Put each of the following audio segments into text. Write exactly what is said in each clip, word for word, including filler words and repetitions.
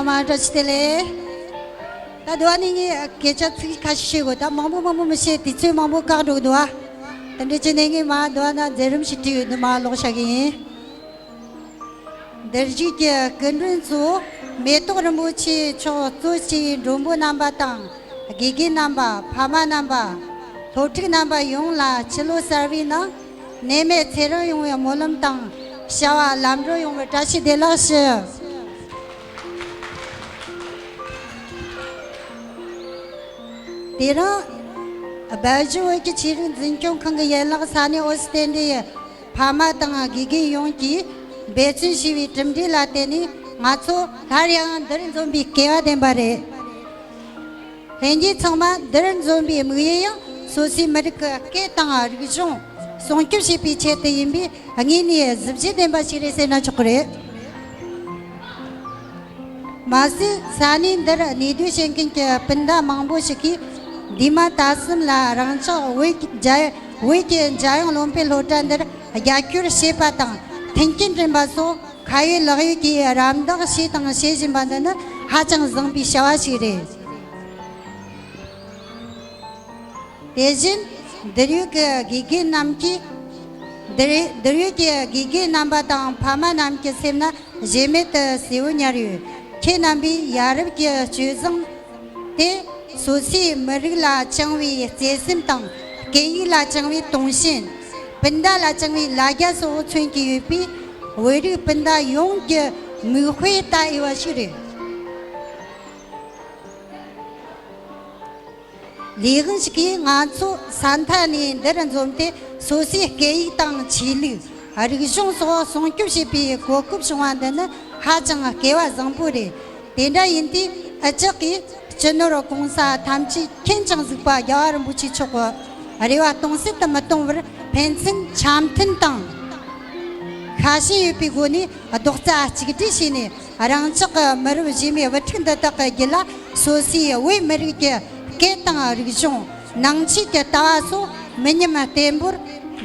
མ་བཀྲ་ཤིས་བདེ་ལེགས། ད་དུ་བ་ནི་ངས་སྐད་ཆ་ཚིག་ཁ་ཤས་བཤད་དགོས། ད་མང་པོ་མང་པོ་མི་བཤད། དུས་ཚོད་མང་པོ་བཀག་འགྲོ་གི་འདུག་བ། དེ་འདྲ་བྱས་ནས་ངས་མ་དུ་བ་ན་མཛད་རིམ་ཞིག་བྲིས་ཡོད་འདུག་མ་ཀློག་བྱ་གི་ཡིན། འདིར་བཞུགས་ཀྱི་སྐུ་མགྲོན་ཚོ། མེ་ཏོག་རིན་པོ་ཆེ་མཆོག་གཙོས་ཀྱི་མགྲོན་པོ་རྣམ་པ་དང་། དགེ་རྒན་རྣམ་པ། ཕ་མ་རྣམ་པ། སློབ་ཕྲུག་རྣམ་པ་ཡོངས་ལ་ཕྱི་ལོ་གསར་བའི་ནང་ནད་མེད་ཚེ་རིང་ཡོང་བའི་སྨོན་ལམ་དང་། བྱ་བ་ལམ་འགྲོ་ཡོང་བའི་བཀྲ་ཤིས་བདེ་ལེགས་ཞུ། དེ་རིང་སྦེལ་ཇམ་བོད་ཀྱི་ཆོས་རིག་འཛིན་སྐྱོང་ཁང་གི་ཡན་ལག་ས་གནས་ཨོ་སི་ཏྲེ་ལི་ཡའི་ཕ་མ་དང་དགེ་རྒན་ཡོངས་ཀྱིས་འབད་བརྩོན་བྱས་པའི་གྲུབ་འབྲས་ལ་བརྟེན་ནས། ང་ཚོ་སླར་ཡང་འདིར་འཛོམས་པའི་སྐལ་བ་ལྡན་པ་རེད། ལྷན་རྒྱས་ཚང་མ་འདིར་འཛོམས་པའི་དམིགས་ཡུལ་ཡང་སོ་སོའི་མི་རིགས་ཀྱི་སྐད་དང་རིག་གཞུང་སྲུང་སྐྱོབ་བྱེད་པའི་ཆེད་དུ་ཡིན་པས། དངོས་ནས་གཟི་བརྗིད་ལྡན་པ་ཞིག་རེད་ཟེར་ན་ཆོག་གི་རེད། མ་ཟད་ས་གནས་འདིར་གནས་སྡོད་བྱེད་མཁན་གྱི་སྤུན་ཟླ་མང་པོ་ཞིག་གིས་འདས་མ་ད་གསུམ་ལ་རང་ཅག་བོད་ཀྱི་འཇམ་བོད་ཀྱི་འཇམ་དབྱངས་བློ་འཕེལ་སློབ་གྲྭ་འདིར་རྒྱབ་སྐྱོར་བྱེད་པ་དང་མཐུན་རྐྱེན་བསྐྲུན་པ་སོགས། ཁ་ཡོད་ལག་ཡོད་ཀྱིས་རམ་འདེགས་བྱས་དང་བྱེད་བཞིན་པ་འདི་ནི་ཧ་ཅང་བཟང་པའི་བྱ་བ་ཞིག་རེད། དེ་བཞིན་འདིར་ཡོད་ཀྱི་དགེ་རྒན་རྣམས་ཀྱིས། འདིར་འདིར་ཡོད་ཀྱི་དགེ་རྒན་རྣམ་པ་དང་ཕ་མ་རྣམས་ཀྱི་སེམས་ན་གཞལ་མེད་དུ་གསལ་བོ་ཉར་ཡོད། ཁྱེད་རྣམ་པས་ཡ་རབས་ཀྱི་སྤྱོད་བཟང་དེ། སོ་སོའི་མི་རིགས་ལ་བཅངས་པའི་བརྩེ་སེམས་དང་། སྐད་ཡིག་ལ་བཅངས་པའི་དུང་ཞེན། སྤུན་ཟླ་ལ་བཅངས་པའི་ལ་རྒྱ་སོགས་མཚོན་གྱི་ཡོད་པས། བོད་རིགས་སྤུན་ཟླ་ཡོངས་ཀྱི་མིག་དཔེ་ལྟ་འོས་པ་ཞིག་རེད། ལས་དབང་ཞིག་གིས་ང་ཚོ་ས་མཐའ་ནས་འདིར་འཛོམས་ཏེ། སོ་སོའི་སྐད་ཡིག་དང་ཆོས་ལུགས། རིག་གཞུང་སོགས་སྲུང་སྐྱོབ་བྱེད་པའི་གོ་སྐབས་བྱུང་བ་འདི་ནི་ཧ་ཅང་སྐལ་བ་བཟང་པོ་རེད། དེ་འདྲ་ཡིན་དུས་འུ་ཅག་གིས་སྤྱི་ནོར་གོང་ས་ཐམས་ཅད་མཁྱེན་ཅིང་གཟིགས་པ་རྒྱལ་བ་རིན་པོ་ཆེ་མཆོག་གི་རེ་བ་སྟོང་ཟད་དུ་མི་གཏོང་བར། ཕན་ཚུན་འཆམ་མཐུན་དང་ཤ་ཞེན་ཡོད་པའི་སྒོ་ནས་རྡོག་རྩ་གཅིག་སྒྲིལ་བྱས་ནས། རང་ཅག་གི་མི་རབས་རྗེས་མའི་བུ་ཕྲུག་འདི་དག་གི་རྒྱུད་ལ་སོ་སོའི་བོད་མི་རིགས་ཀྱི་སྐད་དང་རིག་གཞུང་། ནང་ཆོས་ཀྱི་ལྟ་བ་སོགས་མི་ཉམས་བརྟན་པོར་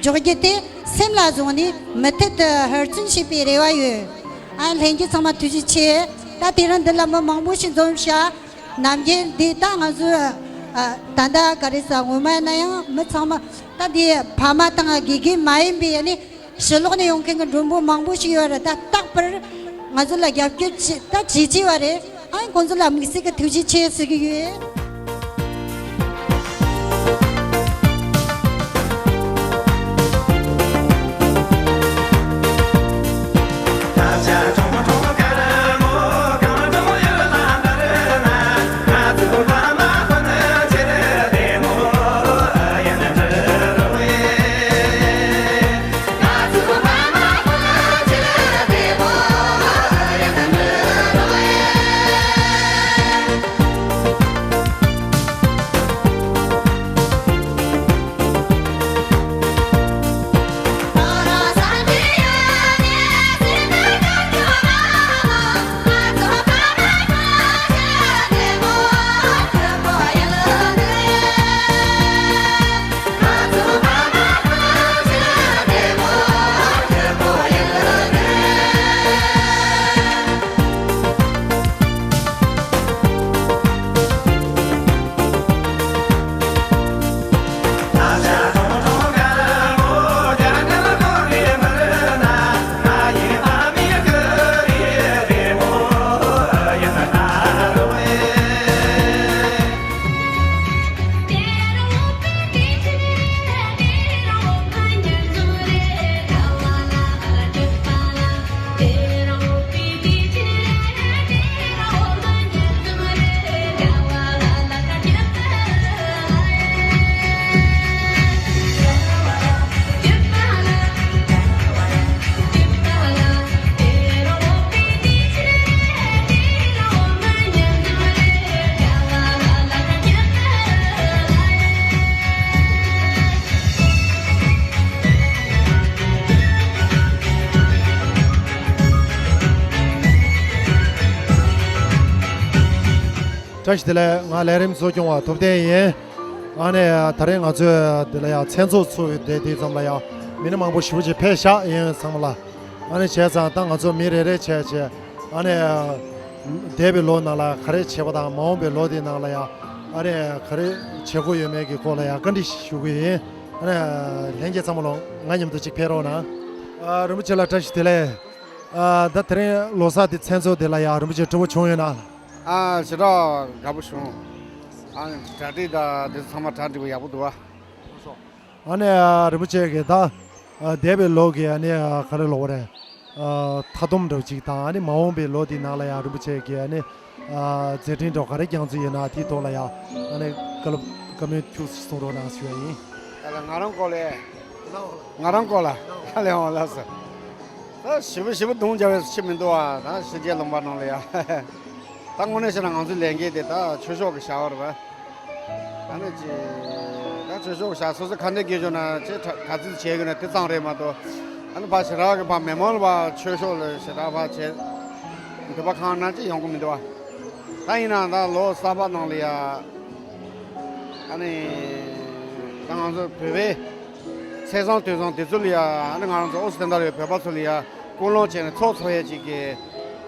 འཇོག་རྒྱུ་དེ་སེམས་ལ་བཟུང་ནས་མུ་མཐུད་དུ་ཧུར་བརྩོན་བྱེད་པའི་རེ་བ་ཡོད། ཨ། ལྷན་རྒྱས་ཚང་མ་ཐུགས་རྗེ་ཆེ། ད་དེ་རིང་འདི་ལ་མི་མང་པོ་ཞིག་འཛོམས་ཤག་ནམ་རྒྱུན་འདི་ད་ང་ཚོ། ཨ། ད་ལྟ་ག་རེ་ཟ། སྔོན་མ་ཡིན་ན་ཡང་མི་ཚང་མ་ད་འདི་ཕ་མ་དང་དགེ་རྒན་མ་ཡིན་པའི་ནི། ཕྱི་ལོགས་ནས་ཡོང་མཁན་གྱི་མགྲོན་པོ་མང་པོ་ཞིག་ཡོད་རེད། ད་རྟག་པར་ང་ཚོ་ལ་རྒྱབ་སྐྱོར་བྱེད་ད་བྱེད་ཀྱི་ཡོད་རེད། ཨ། ཁོང་ཚོ་ལ་དམིགས་བསལ་གྱི་ཐུགས་རྗེ་ཆེ་ཟེར་གྱི་ཡོད། བཀྲ་ཤིས་བདེ་ལེགས། ང་ལས་རིམ་གཙོ་སྐྱོང་བ་ཐུབ་བསྟན་ཡིན། ཨ་ནི་ད་རེས་ང་ཚོས་འདི་ལ་ཡང་མཚན་ཚོགས་ཚུགས་ཡོད་དེ། དེ་ཙམ་ལ་ཡང་མི་སྣ་མང་པོ་ཞེ་པོ་ཅིག་ཕེབས་བཞག་ཡིན་ཚང་མ་ལ། ཨ་ནི་བྱས་ཙང་ད་ང་ཚོ་མི་རེ་རེ་བྱས་བྱས། ཨ་ནི་ འདས་པའི་ལོ་ནང་ལ་ག་རེ་བྱས་པ་དང་མ་འོངས་པའི་ལོ་དེའི་ནང་ལ་ཡང་ཨ་རེ་ག་རེ་བྱེད་དགོས་ཡོད་མེད་ཀྱི་སྐོར་ལ་ཡང་བཀའ་འདྲི་ཞུ་གི་ཡིན། ཨ་རེ་ལྷན་རྒྱས་ཚང་མ་ལོ་ང་མཉམ་དུ་གཅིག་ཕེབས་རོགས་གནང་། ཨ་རིན་པོ་ཆེ་ལ་བཀྲ་ཤིས་བདེ་ལེགས། ཨ་ད་དེ་རིང་ལོ་གསར་དེ་མཚན་ཚོགས་དེ་ལ་ཡང་རིན་པོ་ཆེ་སྤྲོ་པོ་བྱུང་ཡོད་ན། ཨ་ཞེ་དྲག་དགའ་པོ་བྱུང་། ཨ་གྲ་སྒྲིག་དང་དེ་ཚོ་ཚང་མ་གྲ་སྒྲིག་པ་ཡག་པོ་འདུག་ཨ། ཨ་ནི་ཨ་རིན་པོ་ཆེ་གིས་ད་ཨ་འདས་པའི་ལོ་གི་ཨ་ནི་ཨ་ག་རེ་ལབ་དགོས་རེད། ཨ་མཐའ་སྡོམ་འདྲ་བོ་ཅིག་དང་ཨ་ནི་མ་འོངས་པའི་ལོ་འདི་ནང་ལ་ཡང་རིན་པོ་ཆེ་གིས་ཨ་ནི་ཨ་མཛད་འཕྲིན་འདྲ་བོ་ག་རེ་བསྐྱངས་རྩིས་ཡོད་ན་དེའི་ཐོག་ལ་ཡང་ཨ་ནི་བཀའ་སློབ་བཀའ་མོལ་ཁྱུག་ཙམ་གསུང་རོགས་གནང་ཞུ་ཡ་ཡིན། ད་ལ་ང་རང་སྐོར་ལ། ང་རང་སྐོར་ལ་ད་ལས་འོང་ལགས་སོ། ད་ཞེ་པོ་ཞེ་པོ་གདོང་རྒྱག་པའི་ཕྱིར་མི་འདུག་ཨ། ད་ཕྱི་རྒྱལ་ལུང་པ་ནང་ལ་ཡ། ད་དངོས་གནས་བཤད་ན་ང་ཚོའི་ལས་འགན་དེ་ད་ཆོས་ཕྱོགས་ཀྱི་བྱ་བ་རེད་པ། ཨ་ནི་ཅི། ད་ཆོས་ཕྱོགས་ཀྱི་བྱ་སོ་སོ་ག་འདྲ་སྐད་ཆ་ན་ཅི་ག་ཚོད་བྱེད་དགོས་ན་དེ་ཙམ་རེད་མ་གཏོགས། ཨ་ནི་ཕར་ཞེ་དྲག་གི་ཕར་མི་མང་ལ་ཕར་ཆོས་ཕྱོགས་ལ་ཞེ་དྲག་ཕར་བྱེད། འདོད་པ་ཁེངས་ན་ཅི་ཡོང་གི་མི་འདུག་པ། ད་ཡིན་ན་ད་ལོ་གསར་པ་ནང་ལ་ཡ། ཨ་ནི། ད་ང་ཚོ་བོད་པའི་ཚེས་བཟང་དུས་བཟང་དེ་ཚོ་ལ་ཡ་ཨ་ནི་ང་རང་ཚོ་ཨོ་སི་ཐན་ད་ལའི་བོད་པ་ཚོ་ལ་ཡ་སྐུལ་སློང་བྱས་ནས་ཚོགས་འཚོགས་ཡས་ཅིག་གི།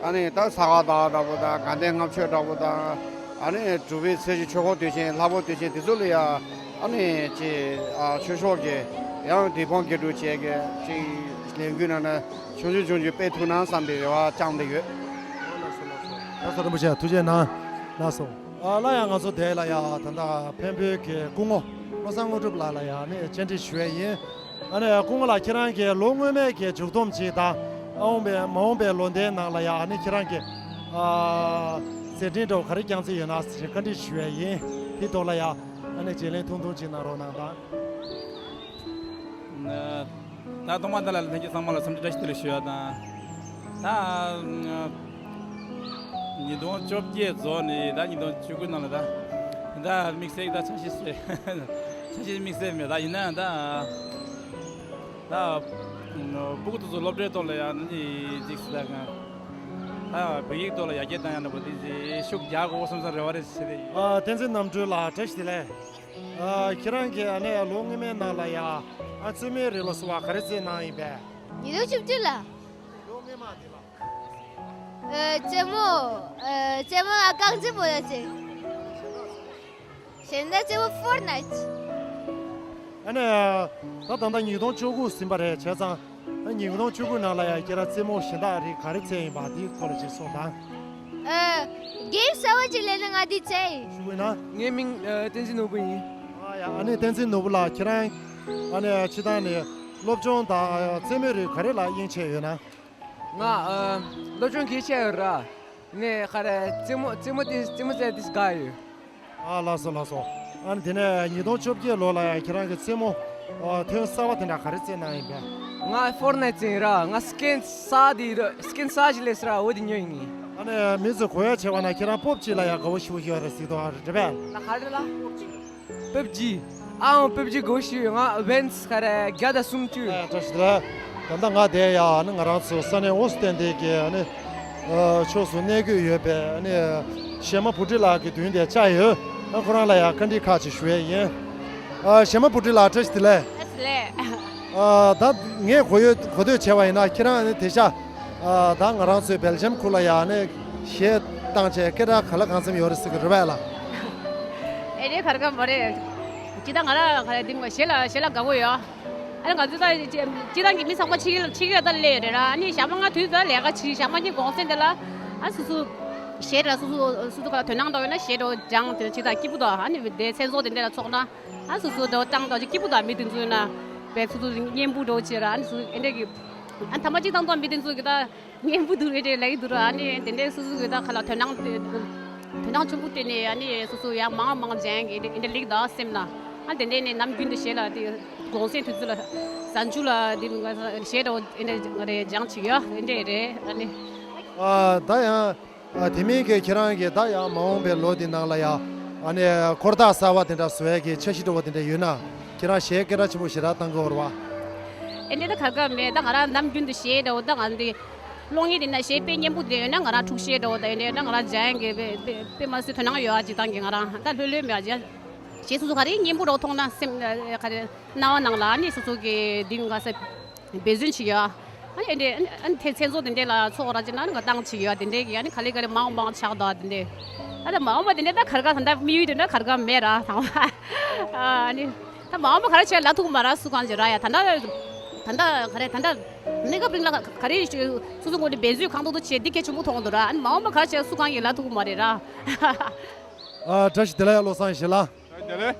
ཨ་ནི་ད་ས་ག་ཟླ་བ་འདྲ་པོ་དང་དགའ་ལྡན་ལྔ་མཆོད་འདྲ་པོ་དང་། ཨ་ནི་འབྲུག་པའི་ཚེས་བཞི་ཆོས་འཁོར་དུས་ཆེན་ལྷ་བབས་དུས་ཆེན་དེ་ཚོ་ལ་ཡ་ཨ་ནི་ཅིག་ཨ་ཆོས་ཕྱོགས་ཀྱི་ཡང་དེ་ཕོན་སྐྱེད་སྒྲུབ་བྱས་ཀྱི་ཅིག་ལས་འགུལ་ནང་ན་ཆུང་ཆུང་ཆུང་ཆུང་སྤེལ་ཐུབ་ན་བསམ་པའི་རེ་བ་བཅངས་བསྡད་ཡོད། ལགས་སོ་ལགས་སོ། ལགས་སོ་རིན་པོ་ཆེ་ཐུགས་རྗེ་གནང་། ལགས་སོ། ཨ་སླར་ཡང་ང་ཚོ་དེ་ལ་ཡ་ད་ལྟ་འཕན་པོའི་གི་སྐུ་ངོ་བློ་བཟང་དངོས་གྲུབ་ལགས་ལ་ཡ་ནི་བཅར་འདྲི་ཞུ་ཡས་ཡིན། ཨ་ནི་སྐུ་ངོ་ལགས་ཁྱེད་རང་གི་ལོ་སྔོན་མའི་གི་མཇུག་བསྡོམས་ཅིག་དང་ཨ་འོང་པའི་མ་འོངས་པའི་ལོ་ཟླའི་ནང་ལ་ཡ་ཨ་ནི་ཁྱེད་རང་གི་ཨ་མཛད་འཕྲིན་འདྲ་བོ་ག་རེ་བསྐྱངས་རྩིས་ཡོད་ན་ཞེས་བཀའ་འདྲི་ཞུ་ཡས་ཡིན། དེའི་ཐོག་ལ་ཡ་ཨ་ནི་བརྗེ་ལེན་ཐུང་ཐུང་ཅིག་གནང་རོགས་གནང་དང་། ད་ཐོག་མར་ད་ལ་ལྷན་རྒྱས་ཚང་མ་ལ་འཚམས་འདྲི་བཀྲ་ཤིས་བདེ་ལེགས་ཞུ་ཡ་དང་། ད་ཉིས་སྟོང་བཅོ་བརྒྱད་རྫོགས་ནས་ད་ཉིས་སྟོང་བཅུ་དགུ་ནང་ལ་ད་ད་དམིགས་བསལ་ད་འཆར་གཞི་ཟེར་འཆར་གཞི་དམིགས་བསལ་མེད། ད་ཡིན་ན་ད་ད་སྤུ་གུ་དེ་ཚོ་སློབ་གྲྭའི་ཐོག་ལ་ཡང་ནི་ཅིག་ཟེར་ད་གང་ད་བོད་ཡིག་ཐོག་ལ་ཡར་རྒྱས་བཏང་ཡ་འདྲ་པོ་དེ་ཅིག་ཤུགས་རྒྱག་དགོས་བསམ་བསམ་རེ་བ་རེ་བྱེད་དེ་ཡིན། ཨ་བསྟན་འཛིན་རྣམ་གྲོལ་ལགས་བཀྲ་ཤིས་བདེ་ལེགས། ཨ་ཁྱེད་རང་གིས་ཨ་ནི་ལོ་སྔོན་མའི་ནང་ལ་ཡ་ཨ་རྩེད་མོའི་རིགས་ལ་སོགས་པ་ག་རེ་རྩེད་གནང་ཡིན་པས། ཉིས་སྟོང་བཅུ་བདུན་ལ། ལོ་སྔོན་མ་དེ་ལ། ཨ་རྩེད་མོ། ཨ་རྩེད་མོ་ལ་རྐང་རྩེད་པོ་ཡ་རྩེད། གཞན་དག་རྩེད་མོ་ཕོར་ནའིཊ། ཨ་ནི་ད་ད་ལྟ་ཉིས་སྟོང་བཅུ་དགུ་ཟིན་པ་རེད་བྱས་ཙང་། ཨ་ཉིས་སྟོང་བཅུ་དགུ་ནང་ལ་ཡང་ཁྱེད་རང་རྩེད་མོ་གཞན་དག་རིགས་ག་རེ་རྩེད་ཡིན་པ་དེའི་སྐོར་ལ་ཅིག་གསུངས་དང་། ཨ་གེམ་གསར་བ་ཅིག་སླེབས་ན་ང་དེ་རྩེད་ཡིན། ཞུ་དགོས་ན། ངའི་མིང་ཨ་བསྟན་འཛིན་ནོར་བུ་ཡིན། ཨ་ཡ་ཨ་ནི་བསྟན་འཛིན་ནོར་བུ་ལགས་ཁྱེད་རང་ཨ་ནི་སྤྱིར་བཏང་ནས་སློབ་སྦྱོང་དང་རྩེད་མོའི་རིགས་ག་རེ་ལ་དབྱིངས་ཆེ་ཡོད་ན། ང་ཨ་སློབ་སྦྱོང་གལ་ཆེ་ཡོད་ར། ནས་ག་རེ་རྩེད་མོ་རྩེད་མོ་དེ་རྩེད་མོ་རྩེ་དེ་དགའ་ཡོད། ཨ་ལགས་སོ་ལགས་སོ། ཨ་ནི་དེ་ནས་ཉིས་སྟོང་བཅོ་བརྒྱད་ལོ་ལ་ཡང་ཁྱེད་རང་གི་རྩེད་མོ་ཨ་ཐོན་གསར་བ་དེ་འདྲ་ག་རེ་རྩེད་གནང་ཡིན་པས། ང་ཕོར་ནའིཊ་རྩེད་ཡིན་ར། ང་སི་ཀིན་གསར་དེ་ར་སི་ཀིན་གསར་ཞིག་སླེབས་སོང་ར། འོ་དེ་ཉོས་ཡིན། ཨ་ནི་མི་ཚོས་གོ་ཡ་བྱས་པ་ན་ཁྱེད་རང་པོབ་ཅི་ལ་ཡང་དགའ་བོ་ཞེ་པོ་ཞིག་ཡོད་རེད་ཟེར་འདུག་ཨ་རེད་པས། ལ་ག་རེ་ལ། པབ་ཇི། ཨའང་པབ་ཇི་དགོས་ཞུ་ཡོད། ང་ཝེན་སི་ག་རེ་བརྒྱ་དང་སུམ་ཅུ། ཨ་བཀྲ་ཤིས་བདེ་ལེགས། ད་ལྟ་ང་དེ་ཡ་ཨ་ནི་ང་རང་ཚོ་ས་གནས་ཨོ་སི་ཐན་ཏེ་གི་ཨ་ནི་ཨ་ཕྱོགས་སུ་གནས་འཁོད་ཡོད་པའི་ཨ་ནི་གཞས་མ་བུ་ཁྲིད་ལགས་ཀྱི་མདུན་དེ་བཅར་ཡོད། ཨ་ཁོ་རང་ལ་ཡ་བཀའ་འདྲི་ཁག་ཅིག་ཞུ་ཡས་ཡིན། ཨ་གཞས་མ་བུ་ཁྲིད་ལགས་བཀྲ་ཤིས་བདེ་ལེགས། བཀྲ་ཤིས་བདེ་ལེགས། ཨ་ད་ངས་གོ་ཡོད་གོ་ཐོས་བྱས་པ་ཡིན་ན་ཁྱེད་རང་ཨ་ནི་དེ་ཤ། ཨ་ད་ང་རང་ཚོའི་སྦེལ་ཇམ་ཁུལ་ལ་ཡ་ནི་གཞས་བཏང་བྱས་སྐད་གྲགས་ག་ལ་གང་འཚམ་ཡོད་རེད་ཟེར་གི་རེད་པས་ལགས། ཨེ་རེད་ག་རེ་ག་མ་རེད། ཇི་ལྟར་ང་རང་ག་རེ་འདི་ང་གཞས་ལ་གཞས་ལ་དགའ་པོ་ཡོད། ཨ་ནི་ང་ཚོ་ད་སྤྱིར་བཏང་གི་མི་ཚང་མ་ཕྱི་རྒྱལ་ཕྱི་རྒྱལ་ད་སླེབས་ཡོད་རེད་ར། ཨ་ནི་ཞག་མ་ལྔ་དུས་ད་ལས་ཀ་བྱེད་ཞག་མ་གཉིས་གུང་སེང་དེ་ལ་ཨ་སོ་སོ་གཞས་ར་སོ་སོ་སོ་སོ་ག་ལ་དོན་སྣང་འདྲ་ཡོད་ན་གཞས་འདྲ་སྦྱངས་དེ་ཇི་ལྟར་སྐྱིད་པོ་འདུག་ཨ་ནི་དེ་མཚན་ཚོགས་དེ་འདྲ་ལ་ཚོགས་ན་ཨ་སོ་སོ་འདྲ་བཏང་འདྲ་ཅིག་སྐྱིད་པོ་འདུག་མི་དེ་ཚོ་ཡིན་ན་བས་སོ་སོ་བརྙན་པོ་འདྲ་བྱེད་ར། ཨ་ནི་སོ་སོ་ཨེ་འདྲ་གི་ཨ་ཐ་མ་གཅིག་བཏང་ཐོག་མི་དེ་ཚོ་གི་ད། སྙན་པོ་འདུག་ཨེ་འདྲས་ལབ་ཀྱི་འདུག་ར། ཨ་ནི་དེ་འདྲས་སོ་སོ་གི་ད་ཁ་ལ་དོན་སྣང་དེ་དོན་སྣང་ཆེན་པོ་བསྟན་ནས་ཨ་ནི་སོ་སོ་ཡང་མང་མང་སྦྱང་གི་ཨེ་འདྲས་ལེགས་ད་སེམས་ན། ཨ་དེ་འདྲས་ནས་ནམ་རྒྱུན་དུ་གཞས་ལ་དེ་གུང་སེང་དུས་ཚོད་ལ་གཟའ་མཇུག་ལ་དེ་གཞས་འདྲ་བོ་ཨེ་འདྲས་ང་རེ་སྦྱང་བྱེད་ཡོད་ཨེ་འདྲས་རེད་ཨ་ནི། ཨ་ད་ཡང་ཨ་དེ་མིན་གྱི་ཁྱེད་རང་གི་ད་ཡང་མ་འོངས་པའི་ལོ་འདི་ནང་ལ་ཡང་ཨ་ནི་འཁོར་ཐག་གསར་བ་དེ་འདྲ་བཟོ་ཡས་ཀྱི་འཆར་གཞི་འདྲ་བོ་དེ་འདྲ་ཡོད་ན་ཁྱེད་རང་གཞས་སྐད་གྲགས་ཆེན་པོ་ཞེ་དྲག་བཏང་གི་ཡོད་རེད་བ། ཨེ་འདྲས་ད་ག་ག་མེད། ད་ང་རང་ནམ་རྒྱུན་དུ་གཞས་འདྲ་བོ་ད་ང་འདི། གློག་བརྙན་དེ་ན་གཞས་དཔེ་སྙན་པོ་དེ་ཡོད་ན་ང་རང་འཁྲུག་གཞས་འདྲ་བོ་དང་ཡོད་ན་ང་རང་སྦྱང་ཡང་གི་དཔེ་དཔེ་དཔེ་མ་སྲིད་དོན་སྣང་ཡོད་ཨ་ཅིག་བཏང་གི་ང་རང་ད་ལྷོད་ལྷོད་མེད་ཨ་ཅིག་གཞས་སོ་སོ་ག་རེ་སྙན་པོ་འདྲ་བོ་མཐོང་ན་སེམས་ག་རེ་རྣ་བ་ནང་ལ་ཨ་ནི་སོ་སོ་གི་འདི་ང་ས་འབད་བརྩོན་བྱེད་ཡོད་ཨ་ ཨ་ནི་དེ་འདྲས་ཨ་ནི་དེ་མཚན་ཚོགས་དེ་འདྲས་ལ་ཚོགས་ར་ཅིག་ན་ནི་ང་ཏང་ཅིག་ཡོད་དེ་འདྲས་ཀྱི་ཨ་ནི་ག་ལེ་ག་ལེ་མང་མང་ཆགས་དང་དེ་འདྲས། ཨ་ད་མ་འོངས་པ་དེ་འདྲས་ད་གར་ག་ད་ལྟ་དམིགས་ཡུལ་དེ་འདྲ་གར་ག་མེད་ར་ཚང་མ། ཨ་ནི་ད་མ་འོངས་པ་ག་རེ་བྱས་ལ་ཐུག་མ་ར་སུ་གང་ཅིག་ར་ཡ་ད་ད་ད་ད་ག་རེ་ད་ད་གནས་སྐབས་རིང་ལ་ག་རེ་སོ་སོ་ངོ་དེ་འབད་རྩོལ་གང་ཐུབ་ཐུབ་བྱས་འདི་གལ་ཆེན་པོ་མཐོང་འདུག་ར། ཨ་ནི་མ་འོངས་པ་ག་རེ་བྱས་སུ་གང་གིས་ལ་ཐུག་མ་རེད་ར། ཨ་བཀྲ་ཤིས་བདེ་ལེགས་བློ་བཟང་ཡེ་ཤེས་ལགས། བཀྲ་ཤིས་བདེ་ལེགས།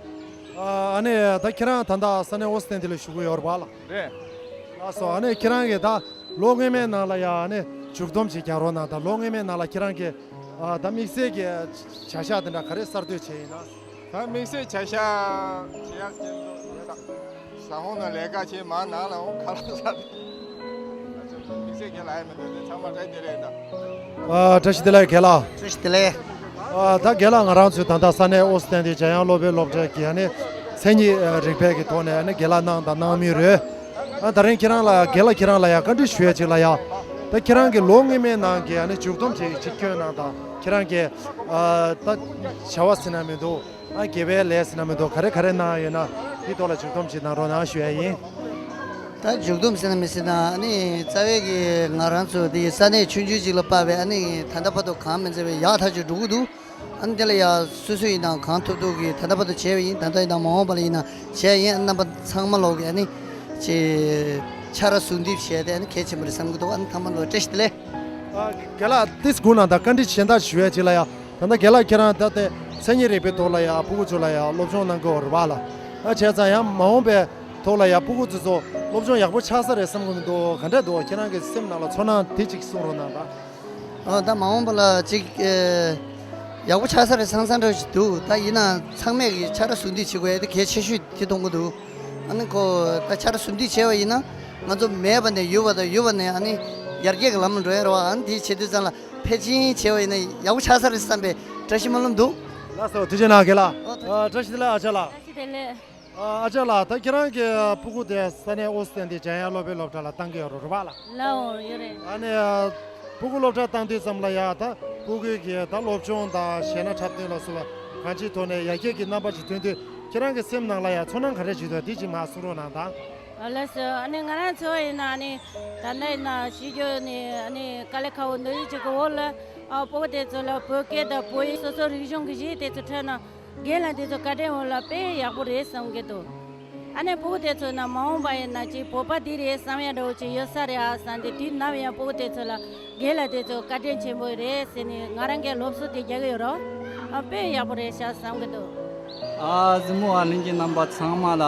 ཨ་ཨ་ནི་ད་ཁྱེད་རང་ད་ལྟ་ས་གནས་ཨོ་སི་ཐན་དེ་ལ་བཞུགས་ཀྱི་ཡོད་རེད་པ་ལགས། རེད། ལགས་སོ། ཨ་ནི་ཁྱེད་རང་གིས་ད་ལོ་སྔོན་མའི་ནང་ལ་ཡ་ཨ་ནི་མཇུག་སྡོམ་ཅིག་རྒྱག་རོགས་གནང་། ད་ལོ་སྔོན་མའི་ནང་ལ་ཁྱེད་རང་གིས་ཨ་ད་དམིགས་བསལ་གྱི་བྱ་གཞག་དེ་འདྲ་ག་རེ་གསར་གཏོད་བྱས་ཡིན་ན། ད་དམིགས་བསལ་བྱ་གཞག་བྱེད་ཡག་ཅན་དུ་ད་ཟ་ཧོང་ནང་ལས་ཀ་བྱེད་མ་ནང་ལ་འོང་ཁ་ལག་ཟ་དེ་དམིགས་བསལ་གྱི་ལ་ཡ་མི་འདུག་དེ་ཚང་མ་བཀྲ་ཤིས་བདེ་ལེགས་ད། ཨ་བཀྲ་ཤིས་བདེ་ལེགས་རྒན་ལགས། བཀྲ་ཤིས་བདེ་ལེགས། ཨ་ད་རྒན་ལགས་ང་རང་ཚོའི་ད་ལྟ་ས་གནས་ཨོ་སི་ཐན་དེ་འཇམ་དབྱངས་སློབ་དཔོན་སློབ་གྲྭ་གི་ཨ་ནི་མཚན་ཉིད་རིག་པའི་གི་ཐོག་ནས་ཨ་ནི་རྒན་ལགས་གནང་དང་གནང་མུས་རེད། ཨ་ད་རིང་ཁྱེད་རང་ལ་རྒན་ལགས་ཁྱེད་རང་ལ་ཡ་བཀའ་འདྲི་ཞུ་ཡ་ཅིག་ལ་ཡ། ད་ཁྱེད་རང་གི་ལོ་སྔོན་མའི་ནང་གི་ཨ་ནི་མཇུག་སྡོམ་ཅིག་ཅིག་སྐྱོན་གནང་དང་ཁྱེད་རང་གི་ཨ་ད་བྱ་བ་ཟེར་ན་མི་འདུག་ཨ་དགེ་བའི་ལས་ཟེར་ན་མི་འདུག་ག་རེ་ག་རེ་གནང་ཡོད་ན་དེའི་ཐོག་ལ་མཇུག་སྡོམ་ཅིག་གནང་རོགས་གནང་ཞུ་ཡ་ཡིན། ད་མཇུག་སྡོམ་ཟེར་ན་མི་ཟེར་ན་ཨ་ནི་རྩ་བའི་གི་ང་རང་ཚོ་དེ་ས་གནས་ཆུང་ཆུང་ཅིག་ལ་དཔག་པའི་ཨ་ནི་ད་ལྟ་བར་དུ་གང་མི་མཛད་པའི་ཡག་ཐག་ཆོད་འགྲོ་གི་འདུག་ཨ་ནི་དེ་ལ་ཡ་སོ་སོ་ཡིན་ནའང་གང་ཐུབ་ཐུབ་ཀྱིས་ད་ལྟ་བར་དུ་བྱས་པ་ཡིན། ད་ལྟ་ཡིན་ནའང་མ་འོངས་པ་ལ་ཡིན་ན་བྱས་ཡིན། ཨ་ནི་རྣམ་པ་ཚང་མ་ལོག་གི་ཨ་ནི་ཅེ་ཕྱག་ར་ཟུང་འདེབས་བྱས་ཏེ་ཨ་ནི་གལ་ཆེན་པོ་རེད་བསམ་གྱི་འདུག་ཨ་ནི་ཚང་མ་ལོག་བཀྲ་ཤིས་བདེ་ལེགས། ཨ་རྒན་ལགས་ཏིས་དགུ་ནང་ད་བཀའ་འདྲི་གཞན་དག་ཞུ་ཡ་ཅིག་ལ་ཡ། ད་ལྟ་རྒན་ལགས་ཁྱེད་རང་ད་ལྟའི་མཚན་ཉིད་རིག་པའི་ཐོག་ལ་ཡ་སྤུ་གུ་ཚོ་ལ་ཡ་སློབ་སྦྱོང་གནང་གི་ཡོད་རེད་པ་ལགས། ཨ་བྱས་ཙང་ཡང་མ་འོངས་པའི་ཐོག་ལ་ཡ་སྤུ་གུ་ཚོ་ཚོ་སློབ་སྦྱོང་ཡག་པོ་ཆགས་ས་རེད་བསམ་གྱི་མི་འདུག་ག་འདྲ་འདུག་ཁྱེད་རང་གི་སེམས་ནང་ལ་ཚོར་སྣང་དེ་ཅིག་གསུང་རོགས་གནང་དང་། ཨ་ད་མ་འོངས་པ་ལ་ཅིག་ཨེ་ཡག་པོ་ཆགས་ས་རེད་བསམ་བསམ་འདྲ་ཞིག་འདུག་ད་ཡིན་ན་ཚང་མས་ཀྱི་ཕྱག་ར་ཟུང་འདེབས་བྱེད་དགོས་ཡ་དེ་གལ་ཆེ་ཤོས་དེ་མཐོང་གི་འདུག་ཨ་ནི་ཁོ་ད་ཕྱག་ར་ཟུང་འདེབས་བྱས་པ་ཡིན་ན་ང་ཚོ་མེད་པ་ནས་ཡོད་པ་དང་ཡོད་པ་ནས་ཨ་ནི་ཡར་རྒྱས་ཀྱི་ལམ་ལ་འགྲོ་ཡ་རེད་བ། ཨ་ནི་དེ་བྱེད་དུས་ཙམ་ལ་ཕལ་ཆེར་བྱས་པ་ཡིན་ན་ཡག་པོ་ཆགས་ས་རེད་བསམ་པའི་བཀྲ་ཤིས་སྨོན་ལམ་འདུག་ལགས་སོ། ཐུགས་རྗེ་གནང་རྒན་ལགས། ཨོ་ཐུགས་རྗེ། ཨ་བཀྲ་ཤིས་བདེ་ལེགས་ཨ་ཅག་ལགས། བཀྲ་ཤིས་བདེ་ལེགས། ཨ་ཨ་ཅག་ལགས། ད་ཁྱེད་རང་གི་སྤུ་གུ་དེ་ས་གནས་ཨོ་སི་ཐན་དེ་འཇམ་དབྱངས་སློབ་དཔོན་སློབ་གྲྭ་ལ་བཏང་གི་ཡོད་རེད་པ་ལགས། ལགས་འོ་ཡོད་རེད། ཨ་ནི་ཨ་སྤུ་གུ་སློབ་གྲྭ་བཏང་དུས་ཙམ་ལ་ཡ་ད་སྤུ་གུ་གི་ད་སློབ་སྦྱོང་དང་གཞས་སྣ་འཁྲབ་སྟོན་ལ་སོགས་པ་གང་ཅིའི་ཐོག་ནས་ཡར་རྒྱས་ཀྱི་རྣམ་པ་ཅིག་ཐོན་དུས་ཁྱེད་རང་གི་སེམས་ནང་ལ་ཡ་ཚོར་སྣང་ག་རེ་ཞིག་འདུག་དེ་ཅིག་མར་གསུང་རོགས་གནང་དང་། ཨ་ལགས་སོ། ཨ་ནི་ང་རང་ཚོ་ཡིན་ན་ཨ་ནི་ད་ལྟ་ཡིན་ན་གཞིས་བཞུགས་ནས་ཨ་ནི་དཀའ་ལས་ཁག་པོ་འདུག་ཡིན་གཅིག་གི་འོག་ལ་ཨ་སྤུ་གུ་དེ་ཚོ་ལ་བོད་སྐད་དང་བོད་ཡིག་སོ་སོ་རིག་གཞུང་གི་གཞས་དེ་ཚོ་འཁྲབ་ན་རྒན་ལགས་དེ་ཚོ་བཀའ་དྲིན་འོག་ལ་དཔེ་ཡག་པོ་རེད་བསམ་གྱི་འདུག་ཨ་ནི་སྤུ་གུ་དེ་ཚོ་ན་མ་འོངས་པ་ཡིན་ན་ཅིག་བོད་པ་འདི་རེད་བསམ་ཡ་འདྲ་བོ་ཅིག་ཡོད་ས་རེད་ཨ་བསམ་སྟེ་དུས་ནམ་ཡང་སྤུ་གུ་དེ་ཚོ་ལ་རྒན་ལགས་དེ་ཚོ་བཀའ་དྲིན་ཆེན་པོ་རེད་ཟེར་ནས་ང་རང་གིས་སློབ་གསོ་དེ་རྒྱག་གི་ཡོད་རོགས། ཨ་དཔེ་ཡག་པོ་རེད་ཤག་བསམ་གྱི་འདུག་ཨ་གཟིགས་མོ་བ་ལྷན་རྒྱས་རྣམ་པ་ཚང་མ་ལ་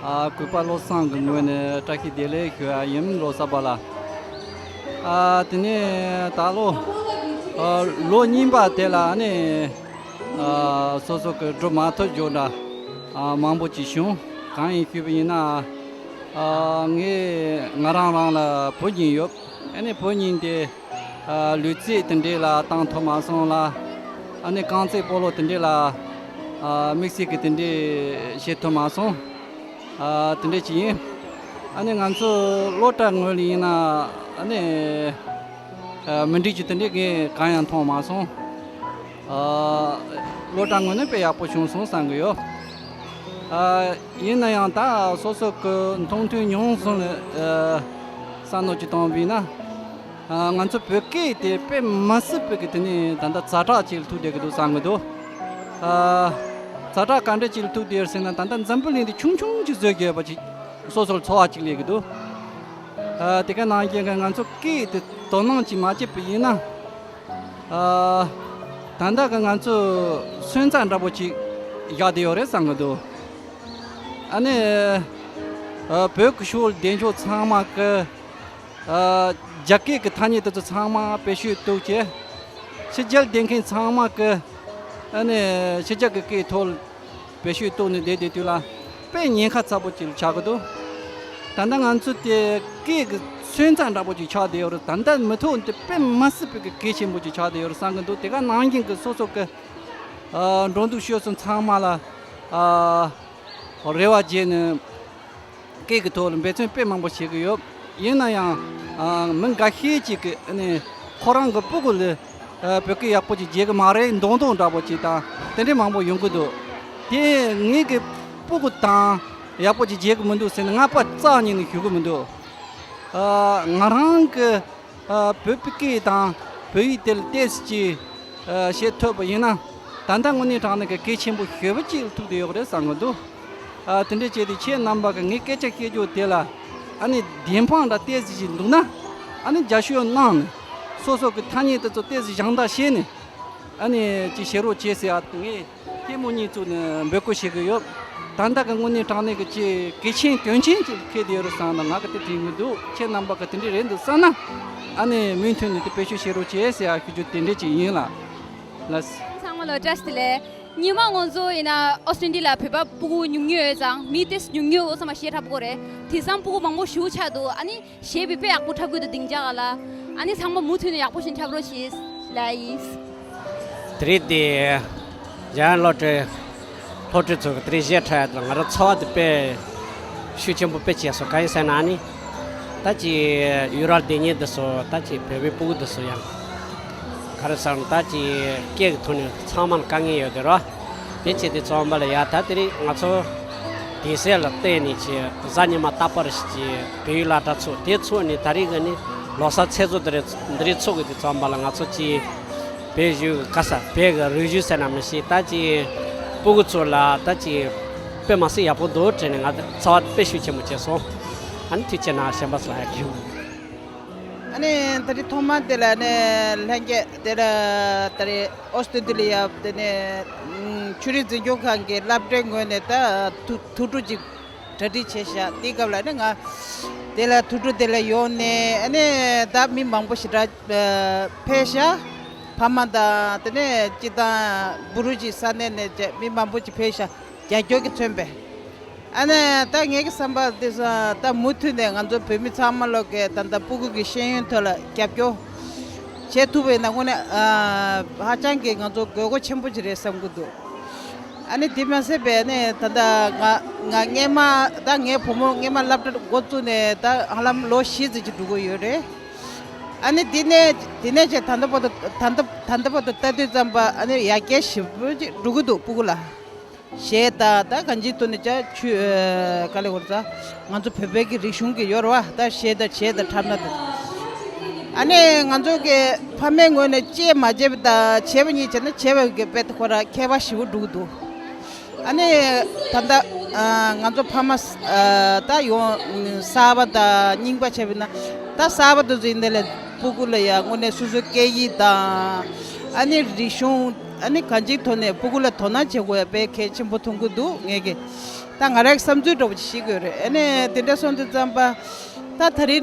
ཨ་གུས་པ་བློ་བཟང་གི་ངོས་ནས་བཀྲ་ཤིས་བདེ་ལེགས་ཞུ་ཡ་ཡིན། ལོ་གསར་པ་ལ། ཨ་དེ་ནས་ད་ལོ་ཨ་ལོ་རྙིང་པ་དེ་ལ་ནི་ཨ་སོ་སོ་གི་འགྲོ་མ་ཐུབ་རྒྱུ་འདྲ་ཨ་མང་པོ་ཅིག་བྱུང་། གང་ཡིན་ཞུས་པ་ཡིན་ན་ཨ་ངས་ང་རང་རང་ལ་བུ་གཉིས་ཡོད། ཨ་ནི་བུ་གཉིས་དེ་ཨ་ལུས་རྩལ་དེ་འདྲས་ལ་བཏང་ཐུབ་མ་སོང་ལ། ཨ་ནི་རྐང་རྩེད་སྤོ་ལོ་དེ་འདྲས་ལ་ཨ་དམིགས་བསལ་གྱི་དེ་འདྲས་བྱེད་ཐུབ་མ་སོང་། ཨ་དེ་འདྲས་ཅིག་ཡིན། ཨ་ནི་ང་ཚོ་སློབ་གྲྭ་ངོས་ལ་ཡིན་ན་ཨ་ནི་ཨ་མི་འགྲིག་རྒྱུ་དེ་འདྲས་ངས་གང་ཡང་མཐོང་མ་སོང་། ཨ་སློབ་གྲྭ་ངོས་ནས་དཔེ་ཡག་པོ་བྱུང་སོང་བསམ་གི་ཡོད། ཨ་ཡིན་ན་ཡང་ད་སོ་སོ་གི་མཐོང་ཐོས་མྱོང་བཟུང་ལ་ཨ་བསམ་བློ་ཅིག་གཏོང་བ་ཡིན་ན། ཨ་ང་ཚོ་བོད་སྐད་དེ་དཔེ་མ་སྲིད་པའི་གི་དེ་ནས་ད་ལྟ་ཛ་དྲག་ཅིག་ལ་ཐུག་བསྡད་གི་འདུག་བསམ་གི་འདུག་ཨ་ཛ་དྲག་ག་འདྲ་ཅིག་ལ་ཐུག་བསྡད་ཡོད་ཟེར་ན་ད་ལྟ་འཛམ་བུ་གླིང་འདི་ཆུང་ཆུང་ཅིག་བཟོས་དགོས་པ་ཅིག་སོ་སོར་ཚོར་བ་ཅིག་སླེབས་གི་འདུག་ཨ་དེ་ག་ནང་བཞིན་གི་ང་ཚོ་སྐད་དེ་དོ་སྣང་ཅིག་མ་བྱས་པ་ཡིན་ན། ཨ་ད་ལྟ་གི་ང་ཚོ་སོན་རྩ་འདྲ་པོ་ཅིག་བཞག་བསྡད་ཡོད་རེད་བསམ་གི་འདུག་ཨ་ནི་ཨ་བོད་ཀྱི་ཕྱོགས་བསྡད་ཕྱོགས་ཚང་མ་གི་ཨ་རྒྱ་སྐད་ཀྱི་ཐ་སྙད་དེ་ཚོ་ཚང་མ་བེད་སྤྱོད་གཏོང་བྱས། ཕྱི་རྒྱལ་བསྡད་མཁན་ཚང་མ་གི་ཨ་ནི་ཕྱི་རྒྱལ་གྱི་སྐད་ཐོག་བེད་སྤྱོད་གཏོང་ནས་བསྡད་བསྡད་དུས་ལ་དཔེ་ཉེན་ཁ་ཚ་པོ་ཅིག་ཆགས་ཀྱི་འདུག་ད་ལྟ་ང་ཚོ་དེ་སྐད་ཀྱི་སོན་རྩ་འདྲ་པོ་ཅིག་ཆགས་བསྡད་ཡོད་རེད། ད་ལྟ་མི་ཐོག་འདི་དཔེ་མ་སྲིད་པའི་གི་གལ་ཆེན་པོ་ཅིག་ཆགས་བསྡད་ཡོད་རེད་བསམ་གི་འདུག་དེ་ག་ནང་བཞིན་གི་སོ་སོ་གི་ཨ་འགྲོ་འདུག་སྤྱོད་གསུམ་ཚང་མ་ལ་ཨ་རེ་བ་བྱས་ནས་སྐད་ཀྱི་ཐོག་ལ་འབད་བརྩོན་དཔེ་མང་པོ་བྱེད་ཀྱི་ཡོད། ཡིན་ན་ཡང་ཨ་མི་འགའ་ཤས་ཅིག་གི་ཨ་ནི་ཁོ་རང་གི་སྤུ་གུ་ལ་ཨ་བོད་སྐད་ཡག་པོ་ཅིག་བརྗེད་གི་མ་རེད་མདོག་མདོག་འདྲ་པོ་ཅིག་དང་དེ་འདྲས་མང་པོ་ཡོང་གི་འདུག་དེ་ངེད་ཀྱི་སྤུ་གུ་དང་ཡག་པོ་ཅིག་བརྗེད་གི་མི་འདུག་ཟེར་ནས་ང་པ་རྩ་ཉིད་ནས་ཞུ་གི་མི་འདུག་ཨ། ང་རང་གི་ཨ། བོད་སྐད་དང་བོད་ཡིག་དེ་ལ་ཏོག་ཙམ་ཅིག་ཨ། བཤད་ཐུབ་པ་ཡིན་ན། ད་ལྟ་དངོས་གནས་དྲང་གནས་ཀྱི་གལ་ཆེན་པོ་ཞེ་པོ་ཅིག་ལ་ཐུག་བསྡད་ཡོད་རེད་བསམ་གྱི་འདུག་ཨ། དེ་འདྲ་བྱས་ཏེ་ཁྱེད་རྣམ་པ་གིས་ངའི་སྐད་ཆ་བཤད་རྒྱུ་དེ་ལ་ཨ་ནི་བདེན་དཔང་འདྲ་ཏོག་ཙམ་ཅིག་འདུག་ན། ཨ་ནི་རྒྱབ་སྐྱོར་གནང་ནས། སོ་སོ་གི་ཐ་སྙད་དེ་ཚོ་ཏོག་ཙམ་སྦྱང་བརྡར་བྱས་ནས། ཨ་ནི་ཅིག་བྱེད་རོགས་བྱེད་ཟེར། ཨ། ངས་སྐྱེས་མོ་གཉིས་བཙུགས་ནས་འབོད་སྐུལ་བྱེད་ཀྱི་ཡོད། ད་ལྟ་གི་དངོས་གནས་དྲང་གནས་ཀྱི་ཅིག་གལ་ཆེན་དོན་ཆེན་ཅིག་འཁེལ་བསྡད་ཡོད་རེད་བསམ་ན། ང་གི་དེ་དྲན་གྱི་འདུག་ཁྱེད་རྣམ་པ་གིས་དེ་འདྲ་རེད་འདུག་བསམ་ན། ཨ་ནི་མུ་མཐུད་ནས་དེ་བེད་སྤྱོད་བྱེད་རོགས་བྱེད་ཟེར་ཡ་ཞུ་རྒྱུ་དེ་འདྲ་ཅིག་ཡིན་ལགས། ལགས། ཚང་མ་ལ་བཀྲ་ཤིས་བདེ་ལེགས། སྔོན་མ་ང་ཚོ་ཡིན་ན་ཨོ་སི་ཊྲེ་ལི་ཡ་བོད་པ་སྤུ་གུ་ཉུང་ཉུང་ཡོད་ཙང་། མི་ཏོག་ཙམ་ཉུང་ཉུང་ཡོད་ཙང་མ་ཤེས་འདྲ་པོ་རེད། དེང་སང་སྤུ་གུ་མང་པོ་ཞེ་པོ་ཆགས་འདུག་ཨ་ནི་གཞས་པའི་དཔེ་ཡག་པོ་འཁྲབ་གི་འདུག་སྡིངས་ཆ་སྒང་ལ། ཨ་ནི་ཚང་མ་མུ་མཐུད་ནས་ཡག་པོ་ཞིག་འཁྲབ་རོགས་བྱེད་ལབ་ཡིན། དེ་རིང་དེ་འཇམ་དབྱངས་བློ་གྲོས། བློ་གྲོས་ཚོ་གིས་དེ་རིང་གཞས་འཁྲབ་ཡ་དེ་ལ་ང་རང་ཚོར་བ་དེ་དཔེ་ཤུགས་ཆེན་པོ་དཔེ་བྱས་སོང་། གང་ཡིན་ཟེར་ན་ནི། ད་ཅིག་ཡུ་རོབ་སྡོད་མཁན་དེ་ཚོ། ད་ཅིག་བོད་པའི་སྤུ་གུ་དེ་ཚོ་ཡང་ག་རེ་ཟེར་ན། ད་ཅིག་སྐད་ཀྱི་ཐོག་ནས་ཚང་མ་ལ་དཀའ་ངལ་ཡོད་དེ་རོ། དེ་བྱས་ཏེ་བརྩམས་པ་ལ་ཡ། ད་དེ་རིང་ང་ཚོ་དེང་སང་ལ་བལྟས་ནས་ཅིག་གཟའ་ཉི་མ་རྟག་པར་ཞིག་ཅིག་བོད་ཡིག་སློབ་གྲྭ་ཚུགས། དེ་ཚུགས་ནས་ད་རེས་ཀྱི་ནི་ལོ་གསར་ཚེས་བཙོང་དེ་རེད། འདི་རིང་ཚུགས་ཀྱི་དུས་ཙམ་པ་ལ། ང་ཚོ་ཅིག་བོད་གཞུང་གི་ག་ས། བོད་ཀྱི་རིག་གཞུང་ཟེར་ན་མི་ཤེས། ད་ཅིག་སྤུ་གུ་ཚོ་ལ་ད་ཅིག་དཔེ་མི་སྲིད་ཡག་པོ་འདུག་དྲན་ནས་ང་ཚོར་བ་དཔེ་ཤུགས་ཆེན་པོ་བྱས་སོང་། ཨ་ནི་ཐུགས་རྗེ་གནང་། གཞན་པ་ཚོ་ལ་ཡག་གི། ཨ་ནི་ད་རེས་ཐོག་མ་དེ་ལ་ནི་ལྷན་རྒྱས་དེ་ལ་ད་རེས་ཨོ་སི་ཊྲེ་ལི་ཡ་དེ་ནས་ཆོས་རིག་འཛིན་སྐྱོང་ཁང་གི་སློབ་གྲྭའི་ངོས་ནས་ད་ཐུགས་ཐུགས་སྤྲོ་ཅིག་གྲ་སྒྲིག་བྱས་ཤག་དེའི་སྐབས་ལ་ནི་ང་དེ་ལ་ཐུགས་སྤྲོ་དེ་ལ་ཡོང་ནས། ཨ་ནི་ད་མི་མང་པོ་ཞེ་དྲག་ཕེབས་ཤག་ཕ་མ་དང་། དེ་ནས་སྤྱི་བཏང་བུ་རུ་ཅིག་ས་གནས་ནས་བཅས་མི་མང་པོ་ཅིག་ཕེབས་ཤག་རྒྱབ་སྐྱོར་གྱིས་མཚོན་པའི། ཨ་ནི་ད་ངེད་ཀྱི་བསམ་པ་དེ་ཚོ་ད་མུ་མཐུད་ནས་ང་ཚོ་བོད་མི་ཚང་མ་ལོག་གིས་ད་ལྟ་སྤུ་གུ་གི་ཤེས་ཡོན་ཐོག་ལ་རྒྱབ་སྐྱོར་བྱེད་ཐུབ་པ་ཡིན་ན་དངོས་གནས་ཨ་ཧ་ཅང་གི་ང་ཚོ་དགོས་མཁོ་ཆེན་པོ་ཅིག་རེད་བསམ་གྱི་འདུག་ཨ་ནི་དེ་མ་ཟད་པའི་ནི་ད་ལྟ་ང་ང་སྔས་མ། ད་ངའི་བུ་མོ་སྔས་མ་སློབ་གྲྭ་འགོ་བཙུགས་ནས་ད་ཧ་ལམ་ལོ་བཞི་ཙམ་ཅིག་འགྲོ་གི་ཡོད་རེད། ཨ་ནི་དེ་ནས་དེ་ནས་བྱས་ད་ལྟ་བར་དུ། ད་ལྟ་ད་ལྟ་བར་དུ་ལྟ་དུས་ཙམ་པ་ཨ་ནི་ཡར་རྒྱས་ཞེ་པོ་ཅིག་འགྲོ་གི་འདུག་སྤུ་གུ་ལ། གཞས་དང་ད་གང་ཅིའི་ཐོག་ནས་ཅིག་ཆུ་ཨ་ག་ལེ་གོ་ས། ང་ཚོ་བོད་པའི་གི་རིག་གཞུང་གི་ཡོད་རེད་པ། ད་གཞས་དང་བྱས་དང་འཁྲབ་ན་དེ། ཨ་ནི་ང་ཚོ་གི་ཕ་མའི་ངོས་ནས་བྱས་མ་བྱས་པ་དང་བྱས་པ་གཉིས་བྱས་ན་བྱས་པ་གི་དཔེ་ཁོ་རང་ཁྱད་པར་ཞེ་པོ་འགྲོ་གི་འདུག་ཨ་ནི་ད་ལྟ་ཨ་ང་ཚོ་ཕ་མ་ཨ་ད་ཡོང་གསར་པ་དང་རྙིང་པ་བྱས་པ་ཡིན་ན། ད་གསར་པ་དེ་ཚོ་ཡིན་ནའི་ལས་སྤུ་གུ་ལ་ཡ་དངོས་གནས་སོ་སོའི་སྐད་ཡིག་དང་། ཨ་ནི་རིག་གཞུང་། ཨ་ནི་གང་ཅིའི་ཐོག་ནས་སྤུ་གུ་ལ་དོ་སྣང་བྱེད་དགོས་ཡ་དཔེ་གལ་ཆེན་པོ་མཐོང་གི་འདུག་ངེད་ཀྱིས། ད་ང་རང་གི་བསམ་ཚུལ་འདྲ་པོ་ཅིག་བཤད་དགོས་རེད། ཨ་ནི་དེ་འདྲ་སོང་དུས་ཙམ་པ། ད་ད་རེས་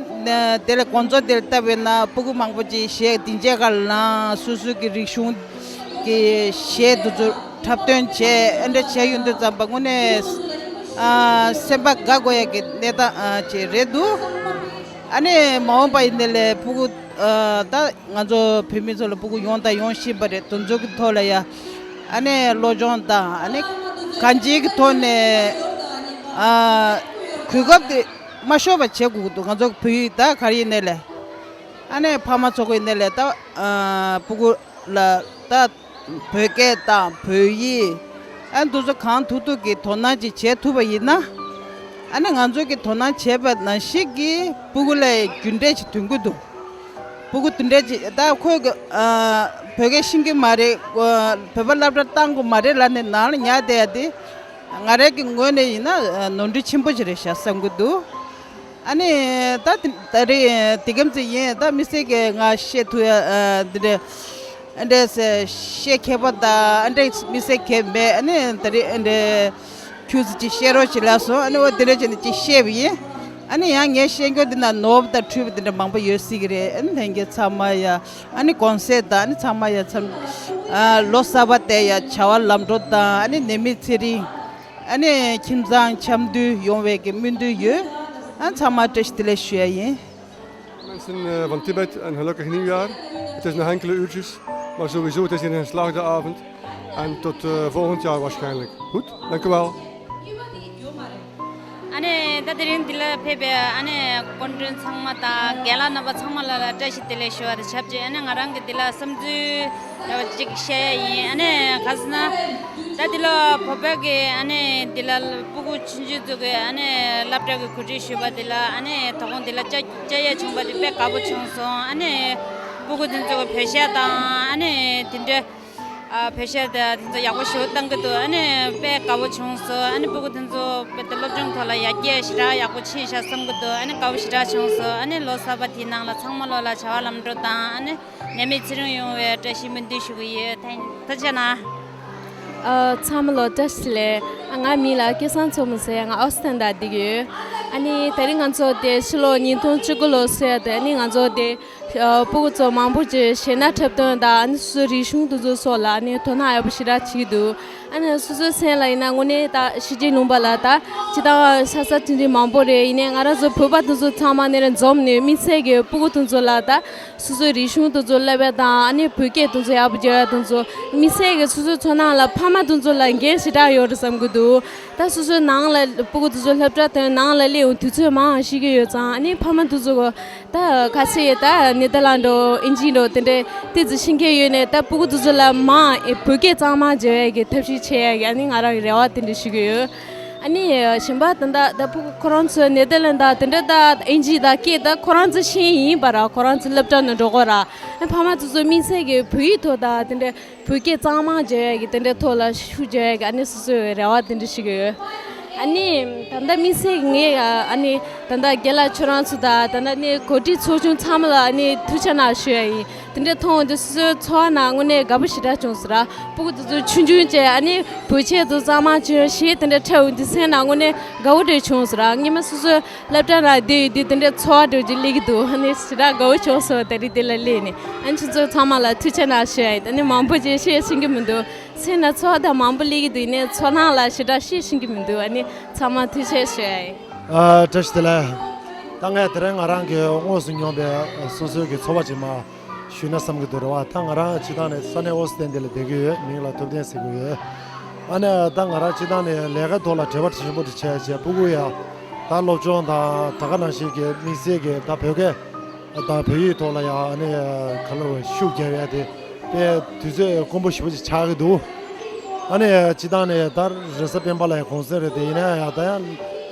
དེ་ལ་དགོང་ཚོགས་དེ་ལ་བལྟས་པ་ཡིན་ན་སྤུ་གུ་མང་པོ་ཅིག་གཞས་སྡིངས་ཆའི་སྒང་ལངས། སོ་སོའི་གི་རིག་གཞུང་གི་གཞས་དེ་ཚོ་འཁྲབ་སྟོན་བྱས། ཨ་འདྲ་བྱས་ཡོང་དུས་ཙམ་པ་དངོས་གནས་ཨ་སེམས་པ་དགའ་དགོས་ཡ་གི་གནས་སྟངས་ཨ་ཅིག་རེད་འདུག་ཨ་ནི་མ་འོངས་པ་ཡིན་ནའི་ལས་སྤུ་གུ་ཨ་ད་ང་ཚོ་བོད་མི་ཚོ་ལ་སྤུ་གུ་ཡོང་དང་ཡོང་བཞིན་པ་རེད། དེ་ཚོ་གི་ཐོག་ལ་ཡ་ཨ་ནི་སློབ་སྦྱོང་དང་། ཨ་ནི་གང་ཅིའི་གི་ཐོག་ནས་ཨ་གོ་སྐབས་དེ་མ་ཤོར་བ་བྱེད་དགོས་ཀྱི་འདུག་ང་ཚོ་བོད་ཡིག་ད་ག་རེ་ཡིན་ནའི་ལས། ཨ་ནི་ཕ་མ་ཚོ་གི་ཡིན་ནའི་ལས། ད་ཨ་སྤུ་གུ་ལ་ད་བོད་སྐད་དང་བོད་ཡིག་ཨ་འདི་ཚོ་གང་ཐུབ་ཐུབ་ཀྱིས་དོ་སྣང་ཅིག་བྱེད་ཐུབ་པ་ཡིན་ན། ཨ་ནི་ང་ཚོ་གིས་དོ་སྣང་བྱས་པ་ནང་བཞིན་གྱི་སྤུ་གུ་ལ་རྒྱུ་འབྲས་ཅིག་ཐོན་གྱི་འདུག་སྤུ་གུ་དེ་འདྲ་ཅིག་ད་ཁོས་གི་ཨ་བོད་སྐད་ཤེས་ཀྱི་མ་རེད། ཨ་བོད་པ་སློབ་གྲྭ་བཏང་དགོས་མ་རེད་ལབ་ནས་ནང་ལ་ཉར་བསྡད་ཡ་དེ། ང་རང་གི་ངོས་ནས་ཡིན་ན་ཨ་ནོར་འཁྲུལ་ཆེན་པོ་ཅིག་རེད་ཤག་བསམ་གྱི་འདུག་ཨ་ནི་ད་དེ་ད་རེས་དེ་གམ་ཚིག་ཡིན། ད་མི་སེར་གྱི་ང་བཤད་ཐུབ་ཡ་ཨ་འདི་འདྲ་ཨ་འདྲ་ཟེར་བཤད་མཁས་པོ་དང་ཨ་འདྲ་མི་སེར་གྱི་མེད། ཨ་ནི་ད་རེས་ཨ་འདྲ་ཁྱུ་ཚིག་ཅིག་བཤད་རོགས་ཅིག་ལབ་སོང་། ཨ་ནི་འོ་དེ་འདྲ་བྱས་ནས་ཅིག་བཤད་པ་ཡིན། ཨ་ནི་ཡང་ངས་བཤད་རྒྱུ་འདི་ན་ནོར་བ་དང་འཁྲུལ་བ་དེ་འདྲ་མང་པོ་ཡོད་སྲིད་ཀྱི་རེད། ཨ་ནི་ལྷན་རྒྱས་ཚང་མ་ཡ་ཨ་ནི་དགོངས་སེལ་དང་། ཨ་ནི་ཚང་མ་ཡ་ཚང་ཨ་ལོ་གསར་པ་དེ་ཡ་བྱ་བ་ལམ་འགྲོ་དང་། ཨ་ནི་ནད་མེད་ཚེ་རིང་། ཨ་ནི་ཁྱིམ་ཚང་འཆམ་མཐུན་ཡོང་བའི་གི་སྨོན་འདུན་ཡོད། ཨ་ཚང་མ་བཀྲ་ཤིས་བདེ་ལེགས་ཞུ་ཡ་ཡིན། Mensen eh, van Tibet een gelukkig nieuwjaar. Het is nog enkele uurtjes, maar sowieso het is hier een geslaagde avond. En tot eh, volgend jaar waarschijnlijk. Goed, dank u wel. ཨ་ནི་ད་དེ་རིང་འདི་ལ་ཕེབས་པའི་ཨ་ནི་སྐུ་མགྲོན་ཚང་མ་དང་རྒན་ལགས་རྣམ་པ་ཚང་མ་ལ་ལ་བཀྲ་ཤིས་བདེ་ལེགས་ཞུ་བ་དང་ཆབས་ཅིག་ཨ་ནི་ང་རང་གི་འདི་ལ་བསམ་ཚུལ་ ཡག་པོ་ཅིག་བཤད་ཡ་ཡིན། ཨ་ནི་ག་ཟེར་ན། ད་འདི་ལ་བོད་པའི་གི་ཨ་ནི་འདི་ལ་སྤུ་གུ་ཆུང་ཆུང་ཚོ་གི་ཨ་ནི་སློབ་གྲྭ་གི་གོ་སྒྲིག་ཞུས་པ་འདི་ལ་ཨ་ནི་དོ་དགོང་འདི་ལ་བཅར་བཅར་ཡ་བྱུང་བ་དེ་དཔེ་དགའ་པོ་བྱུང་སོང་། ཨ་ནི་སྤུ་གུ་དེ་ཚོ་གི་བོད་གཞས་དང་ཨ་ནི་དེ་འདྲའི་ཨ་བོད་གཞས་དེ་དེ་ཚོ་ཡག་པོ་ཞེ་པོ་བཏང་གི་འདུག་ཨ་ནི་དཔེ་དགའ་པོ་བྱུང་སོང་། ཨ་ནི་སྤུ་གུ་དེ་ཚོ་དཔེ་དེ་སློབ་སྦྱོང་ཐོག་ལ་ཡར་རྒྱས་ཞེ་དྲག་ཡག་པོ་ཕྱིན་ཤག་བསམ་གི་འདུག་ཨ་ནི་དགའ་པོ་ཞེ་དྲག་བྱུང་སོང་། ཨ་ནི་ལོ་གསར་པ་དེའི་ནང་ལ་ཚང་མ་ལོ་ལ་བྱ་བ་ལམ་འགྲོ་དང་ཨ་ནི་ནད་མེད་ཚེ་རིང་ཡོང་བའི་བཀྲ་ཤིས་སྨོན་འདུན་ཞུ་གི་ཡོད། ཐུགས་རྗེ་གནང་། ཨ། ཚང་མ་ལ་བཀྲ་ཤིས་བདེ་ལེགས། ཨ། ང་མིང་ལ་སྐལ་བཟང་མཚོ་མོ་ཟེར། ང་ཨོ་སི་ཐན་ད་བསྡད་ཀྱི་ཡོད། ཨ་ནི་དེ་རིང་ང་ཚོ་དེ་ཕྱི་ལོ་ཉིས་སྟོང་བཅུ་དགུ་ལོ་ཟེར་ཡ་དེ་ཨ་ནི་ང་ཚོ་དེ་ཨ། སྤུ་གུ་ཚོ་མང་པོ་ཅིག་གཞས་སྣ་འཁྲབ་སྟོན་དང་ཨ་ནི་སོ་སོའི་རིག་གཞུང་དེ་ཚོ་སོགས་ལ་ཨ་ནི་དོ་སྣང་ཡག་པོ་ཞེ་དྲག་བྱེད་ཀྱི་འདུག་ཨ་ནི་སོ་སོའི་མཚན་ལ་ཡིན་ན་དངོས་གནས་ད་ཕྱི་རྒྱལ་ལུང་པ་ལ་ད་སྤྱིར་བཏང་ས་ས་འདྲ་འདྲ་མང་པོ་རེད། ཡིན་ནའི་ང་རང་ཚོ་བོད་པ་དེ་ཚོ་ཚང་མ་ནས་འཛོམས་ནས་དམིགས་བསལ་གྱི་སྤུ་གུ་དེ་ཚོ་ལ་ད་སོ་སོའི་རིག་གཞུང་དེ་ཚོ་བསླབ་ཡ་དང་ཨ་ནི་བོད་སྐད་དེ་ཚོ་ཡག་པོ་རྒྱག་ཡ་དེ་ཚོ་དམིགས་བསལ་གྱི་སོ་སོའི་ཚོར་སྣང་ལ་ཕ་མ་དེ་ཚོ་ལ་འགན་ཞེ་དྲག་ཡོད་རེད་བསམ་གྱི་འདུག་ད་སོ་སོའི་ནང་ལ་སྤུ་གུ་དེ་ཚོ་སློབ་གྲྭ་དེ་ནང་ལ་སླེབས་ཡོང་དུས་ཚོད་མང་བ་ཤེས་ཀྱི་ཡོད་ཙང་ཨ་ནི་ཕ་མ་དེ་ཚོ་གི་ད་ཁ་ཤས་ད་ནེ་དར་ལན་འགྲོ་ཨིན་ཇི་འགྲོ་དེ་འདྲའི་ཏོག་ཙམ་ཤེས་མཁན་ཡོད་ནས་ད་སྤུ་གུ་དེ་ཚོ་ལ་མང་ཨེ་བོད་སྐད་གཙང་མ་བརྗོད་ཡ་གི་ཐབས་ཤེས་བྱེད་ཡ་གི་ཨ་ནི་ང་རང་གི་རེ་བ་དེ་འདྲ་ཞུ་གི་ཡོད། ཨ་ནི་གཞན་པ་ད་ད་ད་སྤུ་གུ་ཁོ་རང་ཚོ་ནེ་དར་ལན་ད་དེ་འདྲ་ད་ཨིན་ཇི་ད་སྐད་ད་ཁོ་རང་ཚོ་ཤེས་ཡིན་པ་ར་ཁོ་རང་ཚོ་སློབ་གྲྭ་ནས་འགྲོ་གོ་ར་ཨ་ཕ་མ་དེ་ཚོ་དམིགས་བསལ་གི་བོད་ཡིག་ཐོག་ད་དེ་འདྲ་བོད་སྐད་གཙང་མ་བརྗོད་ཡ་གི་དེ་འདྲའི་ཐོག་ལ་ཤུགས་རྒྱག་ཡ་གི་ཨ་ནི་སོ་སོའི་རེ་བ་དེ་འདྲ་ཞིག་ཡོད། ཨ་ནི་ད་ལྟ་དམིགས་བསལ་གྱི་ངས་ཨ་ནི་ད་ལྟ་རྒན་ལགས་ཁྱོད་རང་ཚོ་དང་ད་ལྟ་ནི་གོ་སྒྲིག་ཚོགས་ཆུང་ཚང་མ་ལ་ཨ་ནི་ཐུགས་རྗེ་གནང་ཞུ་ཡ་ཡིན། དེ་འདྲ་མཐོང་འོང་དུས་སོ་སོའི་ཚོར་བ་ནང་དངོས་གནས་དགའ་པོ་ཞེ་དྲག་བྱུང་ཟེར་ར། སྤུ་གུ་དེ་ཚོ་ཆུང་ཆུང་བྱས་ཨ་ནི་བོད་ཆས་དེ་གཙང་མ་བྱས་གཞས་དེ་འདྲ་འཁྲབ་འོང་དུས་སེམས་ནང་དངོས་གནས་དགའ་པོ་འདྲ་བྱུང་ཟེར་ར། སྔོན་མ་སོ་སོའི་སློབ་གྲྭ་ནང་བསྡད་ཡོད་དུས་དེ་འདྲའི་ཚོར་བ་འདྲ་ཅིག་སླེབས་ཀྱི་འདུག་ཨ་ནི་ཞེ་དྲག་དགའ་པོ་བྱུང་སོང་། དེ་རིང་འདི་ལ་སླེབས་ནས་ཨ་ནི་ཁྱེད་ཚོ་ཚང་མ་ལ་ཐུགས་རྗེ་གནང་ཞུ་ཡ་ཡིན། ཨ་ནི་མང་པོ་ཅིག་བཤད་ཤེས་ཀྱི་མི་འདུག་སེམས་ནང་ཚོར་བ་དང་མང་པོ་སླེབས་ཀྱི་འདུག་ཡིན་ནའི་ཚོར་སྣང་ལ་ཞེ་དྲག་བཤད་ཤེས་ཀྱི་མི་འདུག་ཨ་ནི་ཚང་མ་ཐུགས་རྗེ་ཆེ་ཞུ་ཡ་ཡིན། ཨ། བཀྲ་ཤིས་བདེ་ལེགས། ད་ངས་དེ་རིང་ང་རང་གི་དངོས་སུ་མྱོང་པའི་སོ་སོའི་གི་ཚོར་བ་ཅིག་མར་ཞུས་ན་བསམ་གྱི་འདུག་རེད་བ། ད་ང་རང་སྤྱིར་བཏང་ནས་ས་གནས་ཨོ་སི་ཐན་འདི་ལ་བསྡད་ཀྱི་ཡོད། མིང་ལ་ཐུབ་བསྟན་ཟེར་གྱི་ཡོད། ཨ་ནི་ད་ང་རང་སྤྱིར་བཏང་ནས་ལས་ཀའི་ཐོག་ལ་བྲེལ་བ་ཆེན་པོ་དེ་བྱས་བྱས་སྤུ་གུ་ཡ་ད་སློབ་སྦྱོང་དང་ད་ག་ནང་བཞིན་གྱི་དམིགས་བསལ་གྱི་ད་བོད་སྐད་དང་བོད་ཡིག་ཐོག་ལ་ཡ་ཨ་ནི་ག་ལ་བ་ཤུགས་རྒྱག་ཡ་དེ་དཔེ་དུས་ཚོད་དཀོན་པོ་ཞེ་པོ་ཅིག་ཆགས་ཀྱི་འདུག་ཨ་ནི་སྤྱིར་བཏང་ནས་ད་རེས་གཟའ་སྤེན་པ་ལ་ཡ་གུང་སེང་རེད་དེ་ཡིན་ན་ཡ་ད་ཡང་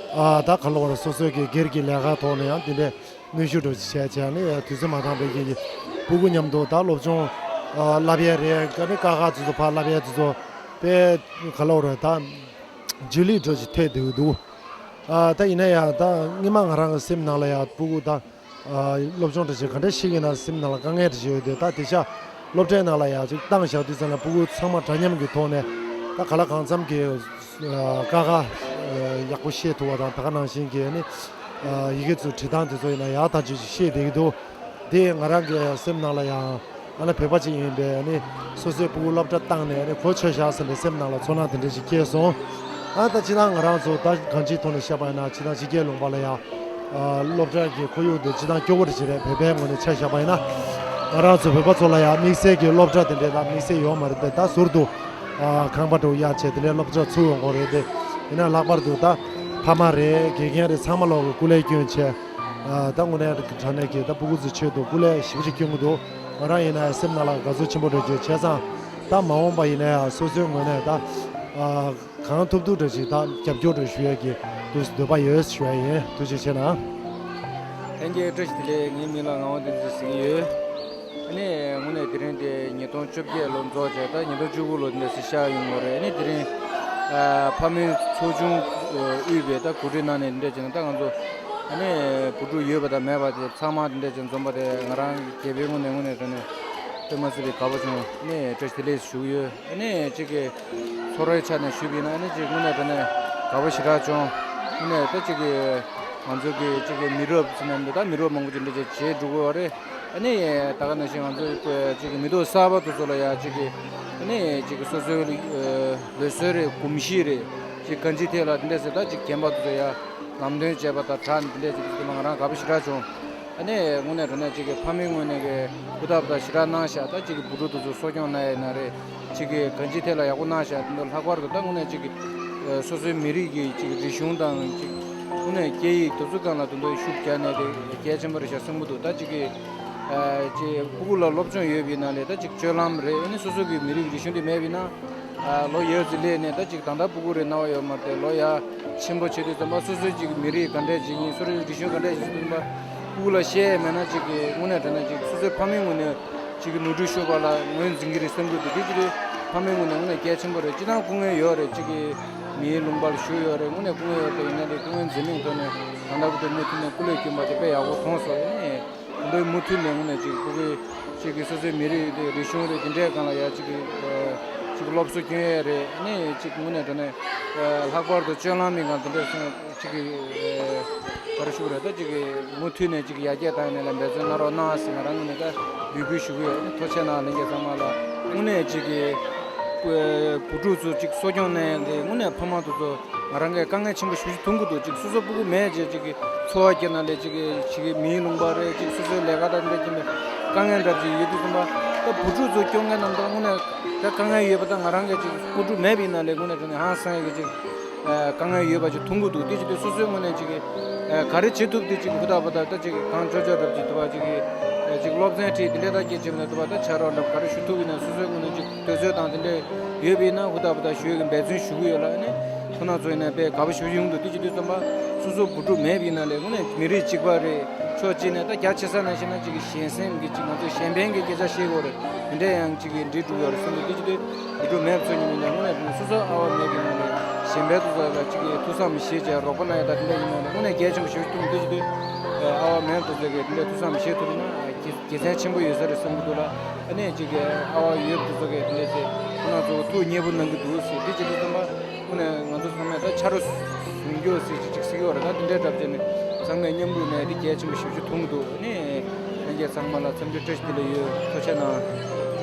ད་ག་ལ་བ་སོ་སོའི་གི་སྒེར་གྱི་ལས་ཀ་ཐོག་ནས་ཡང་དེ་འདྲའི། གནོན་ཤུགས་འགྲོ་བྱས་བྱས་ནས་དུས་ཚོད་མ་འདང་བའི་རྐྱེན་གྱིས་སྤུ་གུ་མཉམ་དུ་ད་སློབ་སྦྱོང་ཨ་བསླབ་ཡས་རེད། ཀ་ནི་ཀ་ཁ་ཚོ་ཚོ་ཕར་བསླབ་ཡས་ཚོ་ཚོ་དཔེ་ག་ལ་བ་རེད། ད་འཇུ་ལི་འགྲོ་ཅིག་ཐེབས་བསྡད་ཀྱི་འདུག་ཨ་ད་ཡིན་ན་ཡང་ད་སྔོན་མ་ང་རང་གི་སེམས་ནང་ལ་ཡང་སྤུ་གུ་ད་ཨ་སློབ་སྦྱོང་འདྲ་ཅིག་ག་འདྲ་ཤེས་ཀྱི་ན་སེམས་ནང་ལ་དཀའ་ངལ་འདྲ་ཅིག་ཡོད་དེ། ད་དེ་ཤ་སློབ་གྲྭའི་ནང་ལ་ཡང་ཅིག་བཏང་བཞག་དུས་ཙམ་ལ་སྤུ་གུ་ཚང་མ་འདྲ་མཉམ་གྱི་ཐོག་ནས་ད་ག་ལ་གང་འཚམ་གྱི་ཀ་ཁ་ཡག་པོ་ཤེས་ཐུབ་པ་དང་། ད་ག་ནང་བཞིན་གྱི་ནི་ཡི་གེ་ཚོའི་བྲིས་སྟངས་དེ་ཚོ་ཡིན་ན་ཡག་ཐག་ཆོད་ཅིག་ཤེས་བསྡད་ཀྱི་འདུག་དེ་ང་རང་གི་སེམས་ནང་ལ་ཡང་ཨ་ནི་བོད་པ་ཅིག་ཡིན་པས་ནི་སོ་སོའི་སྤུ་གུ་སློབ་གྲྭ་བཏང་ནས་ནི་གོ་ཆོད་བཞག་ཟེར་ནས་སེམས་ནང་ལ་ཚོར་སྣང་དེ་འདྲ་ཞིག་སྐྱེས་སོང་། ཨ་ད་སྤྱིར་བཏང་ང་རང་ཚོ་ད་གང་ཅིའི་ཐོག་ནས་བཤད་པ་ཡིན་ན་སྤྱིར་བཏང་ཕྱི་རྒྱལ་ལུང་པ་ལ་ཡང་སློབ་གྲྭ་གི་ཁོར་ཡུག་དེ་སྤྱིར་བཏང་སྐྱོ་བོ་རེ་ཅིག་རེད། བོད་པའི་ངོས་ནས་ཆ་བཞག་པ་ཡིན་ན་ང་རང་ཚོ་བོད་པ་ཚོ་ལ་ཡང་དམིགས་བསལ་གྱི་སློབ་གྲྭ་དེ་འདྲའི་ད་དམིགས་བསལ་ཡོད་མ་རེད་དེ། ད་ཟུར་དུ་ཨ་ཁང་པ་འདྲ་བོ་གཡར་བྱས་དེ་འདྲའི་སློབ་གྲྭ་ཚུགས་ཡོང་གི་རེད་དེ། ཡིན་ན་ལྷག་པར་དུ་ད་ཕ་མ་རེད། དགེ་རྒན་རེད། ཚང་མ་ལོག་གི་སྐུ་ལས་བསྐྱོན་བྱས་ཨ་ད་དངོས་གནས་དྲང་གནས་ཀྱི་ད་སྤུ་གུ་ཚོའི་ཆེད་དུ་སྐུ་ལས་ཞེ་པོ་ཅིག་བསྐྱོན་གྱི་འདུག་ང་རང་ཡིན་ན་ཡང་སེམས་ནང་ལ་དགའ་ཚོར་ཆེན་པོ་འདྲ་བྱས། བྱས་ཙང་ད་མ་འོངས་པ་ཡིན་ན་ཡང་སོ་སོའི་ངོས་ནས་ད་ཨ་གང་ཐུབ་ཐུབ་འདྲ་ཅིག་ད་རྒྱབ་སྐྱོར་འདྲ་ཞུ་ཡས་ཀྱི་འདུག་འདོད་པ་ཡོད་ཞུ་ཡ་ཡིན། ཐུགས་རྗེ་ཆེ་གནང་། ལྷན་རྒྱས་བཀྲ་ཤིས་བདེ་ལེགས། ངའི་མིང་ལ་ངག་དབང་བསྟན་འཛིན་ཟེར་གྱི་ཡོད། ཨ་ནི་དངོས་གནས་དེ་རིང་དེ་ཉིས་སྟོང་བཅོ་བརྒྱད་ལོ་རྫོགས་བྱས་ད་ཉིས་སྟོང་བཅུ་དགུ་ལོ་འདི་འདྲ་ཞིག་ཤར་ཡོང་གི་རེད། ཨ་ནི་དེ་རིང་ཨ་ཕ་མའི་ཚོགས་ཆུང་དབུས་པས་ད་གོ་སྒྲིག་གནང་ནས་འདི་འདྲ་བྱས་ན་ད་ང་ཚོ་ཨ་ནི་བུ་ཕྲུག་ཡོད་པ་དང་མེད་པ་དེ་ཚང་མ་འདི་འདྲ་བྱས་འཛོམས་པ་དེ་ང་རང་རྒྱལ་པོའི་ངོས་ནས་དངོས་གནས་དྲང་གནས་དཔེ་མ་སྲིད་པའི་དགའ་པོ་བྱུང་། ཨ་ནི་བཀྲ་ཤིས་བདེ་ལེགས་ཞུ་གི་ཡོད། ཨ་ནི་གཅིག་གི་ཚོར་བའི་ཆ་ནས་ཞུས་པ་ཡིན་ན་ཨ་ནི་གཅིག་དངོས་གནས་དྲང་གནས་དགའ་པོ་ཞེ་དྲག་བྱུང་། དངོས་གནས་ད་གཅིག་གི་ང་ཚོ་གི་གཅིག་གི་མི་རབས་ཟེར་ན་འདི་ད་མི་རབས་མང་པོ་ཅིག་འདི་བྱས་བྱས་འགྲོ་གི་ཡོད་རེད། ཨ་ནི་ད་ག་ནང་བཞིན་ང་ཚོ་གཅིག་གི་མི་ཐོག་གསར་པ་དེ་ཚོ་ལ་ཡ་གཅིག་གི་ཨ་ནི་གཅིག་གི་སོ་སོའི་ལུགས་སྲོལ་རེད། གོམས་གཤིས་རེད། གཅིག་གང་ཅིའི་ཐད་ལ་འདི་འདྲ་ཟེར་ད་གཅིག་རྒན་པ་དེ་ཚོ་ཡ་ལམ་སྟོན་བྱས་པ་དང་སྦྲགས་འདི་འདྲ་ཟེར་དུས་ང་རང་དགའ་པོ་ཞེ་དྲག་བྱུང་། ཨ་ནི་དངོས་གནས་དྲང་གནས་གཅིག་གི་ཕ་མའི་ངོས་ནས་གི་ཧུར་ཐག་དང་ཞེ་དྲག་གནང་ཤག་ད་གཅིག་གི་བུ་ཕྲུག་དེ་ཚོ་གསོ་སྐྱོང་གནང་ཡ་ན་རེད། གཅིག་གི་གང་ཅིའི་ཐད་ལ་ཡག་པོ་གནང་ཤག་དེ་འདྲ་ལྷག་པར་དུ་ད་དངོས་གནས་གཅིག་གི་སོ་སོའི་མི་རིགས་ཀྱི་གཅིག་རིག་གཞུང་དང་གཅིག་དངོས་གནས་སྐད་ཡིག་དེ་ཚོ་སྒང་ལ་དེ་འདྲ་ཤུགས་རྒྱག་ནས་དེ་གལ་ཆེན་པོ་རེད་ཤག་བསམ་གྱི་འདུག་ད་གཅིག་གི་ ཨ་ཅིག་སྤུ་གུ་ལ་སློབ་སྦྱོང་ཡོད་པའི་ནང་ལས་ད་ཅིག་སྤྱོད་ལམ་རེད། ཨ་ནི་སོ་སོ་གི་མི་རིགས་རིག་གཞུང་དེ་མེད་པས་ན། ཨ་ལོ་ཡོད་ཙི་ལས་ནས་ད་ཅིག་ད་ལྟ་སྤུ་གུ་རེ་ན་བ་ཡོད་མ་རེད། ལོ་ཡ་ཆེན་པོ་བྱེད་དུས་ཙམ་པ་སོ་སོའི་ཅིག་མི་རིགས་ག་འདྲས་བྱེད་ཀྱིན། སོ་སོའི་རིག་གཞུང་ག་འདྲས་བྱེད་དུས་ཙམ་པ་སྤུ་གུ་ལ་བཤད་ཡས་མེད་ན་ཅིག་གི་དངོས་གནས་དྲན་ན་ཅིག་སོ་སོའི་ཕ་མའི་ངོས་ནས་ཅིག་གི་ནོར་འཁྲུལ་ཤོར་བ་ལ་ངོས་འཛིན་གྱི་རེད་བསམ་གྱི་འདུག་དེ་ཅི་རེད། ཕ་མའི་ངོས་ནས་དངོས་གནས་གལ་ཆེན་པོ་རེད། སྤྱིར་བཏང་སྐུ་ངལ་ཡོད་རེད། ཅིག་གི་མིའི་ལུང་པར་བཞུགས་ཡོད་རེད། དངོས་གནས་སྐུ་ངལ་ཡོད་པ་ཡིན་ན་རེད། སྐུ་ངལ་འཛེམས་མེད་ཐོག་ནས་ད་ལྟ་བར་དུ་མུ་མཐུད་ནས་སྐུ་ལས་བསྐྱོན་པ་དེ་དཔེ་ཡག་པོ་མཐོང་སོང་། ཨ་ནི། མདོའི་མུ་མཐུད་ནས་དངོས་གནས་ཅིག་སྤུ་གུའི་ཅིག་གི་སོ་སོའི་མི་རིགས་དེ་རིག་གཞུང་རེད། དེ་འདྲའི་སྒང་ལ་ཡ་ཅིག་གི་ཨ་ཅིག་སློབ་གསོ་སྐྱོན་ཡས་རེད། ཨ་ནི་ཅིག་དངོས་གནས་དྲང་གནས་ཨ་ལྷག་པར་དུ་སྤྱོད་ལམ་མི་སྒང་དེ་འདྲའི་སོང་ཅིག་གི་ཨ་ག་རེ་ཞུ་དགོས་རེད། ད་ཅིག་གི་མུ་མཐུད་ནས་ཅིག་ཡར་རྒྱས་བཏང་ཡས་ནས་ལ་འབད་བརྩོན་གནང་རོགས་གནང་ཟེར་ང་རང་ངོས་ནས་ད་འབོད་སྐུལ་ཞུ་གི་ཡོད། ཨ་ནི་ཐུགས་རྗེ་གནང་། ལྷན་རྒྱས་ཚང་མ་ལ་དངོས་གནས་ཅིག་གི་བུ་ཕྲུག་ཚོ་ཅིག་གསོ་སྐྱོང་གནང་ཡས་དེ་དངོས་གནས་ཕ་མ་དེ་ཚོ་ང་རང་གིས་དཀའ་ངལ་ཆེན་པོ་ཞེ་པོ་ཅིག་མཐོང་གི་འདུག་ཅིག་སོ་སོ་སྤུ་གུ་མེད་བྱས་ཅིག་གི་འཚོ་བ་སྐྱེལ་ན་ལས་ཅིག་གི་ཅིག་གི་མིའི་ལུང་པ་རེད། ཅིག་སོ་སོའི་ལས་ཀ་དང་འདྲ་ཅིག་མེད། དཀའ་ངལ་འདྲ་ཅིག་ཡོད་དུས་ཙམ་པ་ད་བུ་ཕྲུག་ཚོ་སྐྱོང་མཁན་རྣམས་དང་དངོས་གནས་ད་དཀའ་ངལ་ཡོད་པ་དང་། ང་རང་གིས་ཅིག་སྤུ་ཕྲུག་མེད་པ་ཡིན་ན་ལས་དངོས་གནས་དྲང་གནས་ཧང་སང་ཡས་ཀྱི་ཅིག་དཀའ་ངལ་ཡོད་པ་ཅིག་མཐོང་གི་འདུག་དེ་བྱེད་དུས་སོ་སོའི་ངོས་ནས་ཅིག་གི་ག་རེ་བྱེད་ཐུབ་དེ་ཅིག་ཧུར་ཐག་བུ་ཐག་ད་ཅིག་གང་ཆོག་ཆོག་འདྲ་ཅིག་དུ་བ་ཅིག་གི་ཅིག་སློབ་ཚན་ཁྲིད་དེ་འདྲས་ད་སྐྱེལ་བྱེད་མི་འདུག་དུ་བ། ད་ཕྱག་རོགས་འདྲ་ག་རེ་ཞུ་ཐུབ་ཡིན་ན་སོ་སོའི་ངོས་ནས་ཅིག་དུས་ཚོད་དང་དེ་འདྲས་ཡོད་པ་ཡིན་ན་ཧུར་ཐག་བུ་ཐག་ཞུ་ཡས་ཀྱི་འབད་བརྩོན་ཞུ་གི་ཡོད་ལ། ཨ་ནི་ཁོང་རྣམ་ཚོ་ཡིན་ན་དཔེ་དགའ་པོ་ཞེ་པོ་ཡོང་འདུག་དེ་བྱེད་དུས་ཙམ་པ་སོ་སོ་བུ་ཕྲུག་མེད་པ་ཡིན་ན་ལས་དངོས་གནས་མི་རིགས་གཅིག་པ་རེད། ཕྱོགས་གཅིག་ནས་ད་རྒྱ་ཆེ་ས་ནས་བཤད་ན་ཅིག་གི་གཞན་སེམས་ཀྱི་ཅིག་ང་ཚོ་གཞན་ཕན་གྱི་སྐད་ཆ་བཤད་དགོས་རེད། དེ་འདྲས་ཡང་ཅིག་གི་འགྲིག་འགྲོ་གི་ཡོད་རེད་བསམ་གི་འདུག་དེ་བྱེད་དུས་བུ་ཕྲུག་མེད་པ་ཚོ་ཡིན་ན་དངོས་གནས་སོ་སོ་ཨ་བ་མེད་པ་ཡིན་ན་ལས་གཞན་ཕན་དེ་ཚོ་ལ་ཅིག་གི་ཐུགས་བསམ་བཞེས་བྱས་རོགས་པ་གནང་ཡས་ད་དེ་འདྲས་ཡིན་ན་ལས་དངོས་གནས་གལ་ཆེན་པོ་ཞེ་པོ་ཅིག་མཐོང་གི་འདུག་དེ་བྱེད་དུས་ཨ་བ་མེད་པ་དེ་ཚོ་གི་དེ་འདྲས་ཐུགས་བསམ་བཞེས་ཐུབ་ཡིན་ན་དགེ་དགེ་མཚན་ཆེན་པོ་ཡོད་ས་རེད་བསམ་གི་འདུག་ལ། ཨ་ནི་ཅིག་གི་ཨ་བ་ཡོད་པ་དེ་ཚོ་གི་དེ་འདྲས་ཚེ་ཁོང་རྣམ་ཚོ་ཐུགས་མཉེས་པོ་གནང་གི་འདུག་ཟེར། དེ་བྱེད་དུས་ཙམ་པ་དངོས་གནས་ང་ཚོ་ཚང་མས་ད་ཆ་རོགས་ཟུང་འཇུག་ཟེར་ཅིག་ཅིག་ཟེར་གི་ཡོད་རེད། ད་དེ་འདྲའི་གྲབས་བྱས་ནས་ཚང་མས་མཉམ་རུབ་གནང་ཡས་དེ་གལ་ཆེན་པོ་ཞེ་པོ་ཅིག་མཐོང་གི་འདུག་ཨ་ནི་ལྷན་རྒྱས་ཚང་མ་ལ་འཚམས་འདྲི་བཀྲ་ཤིས་བདེ་ལེགས་ཡོད། ཐུགས་རྗེ་གནང་།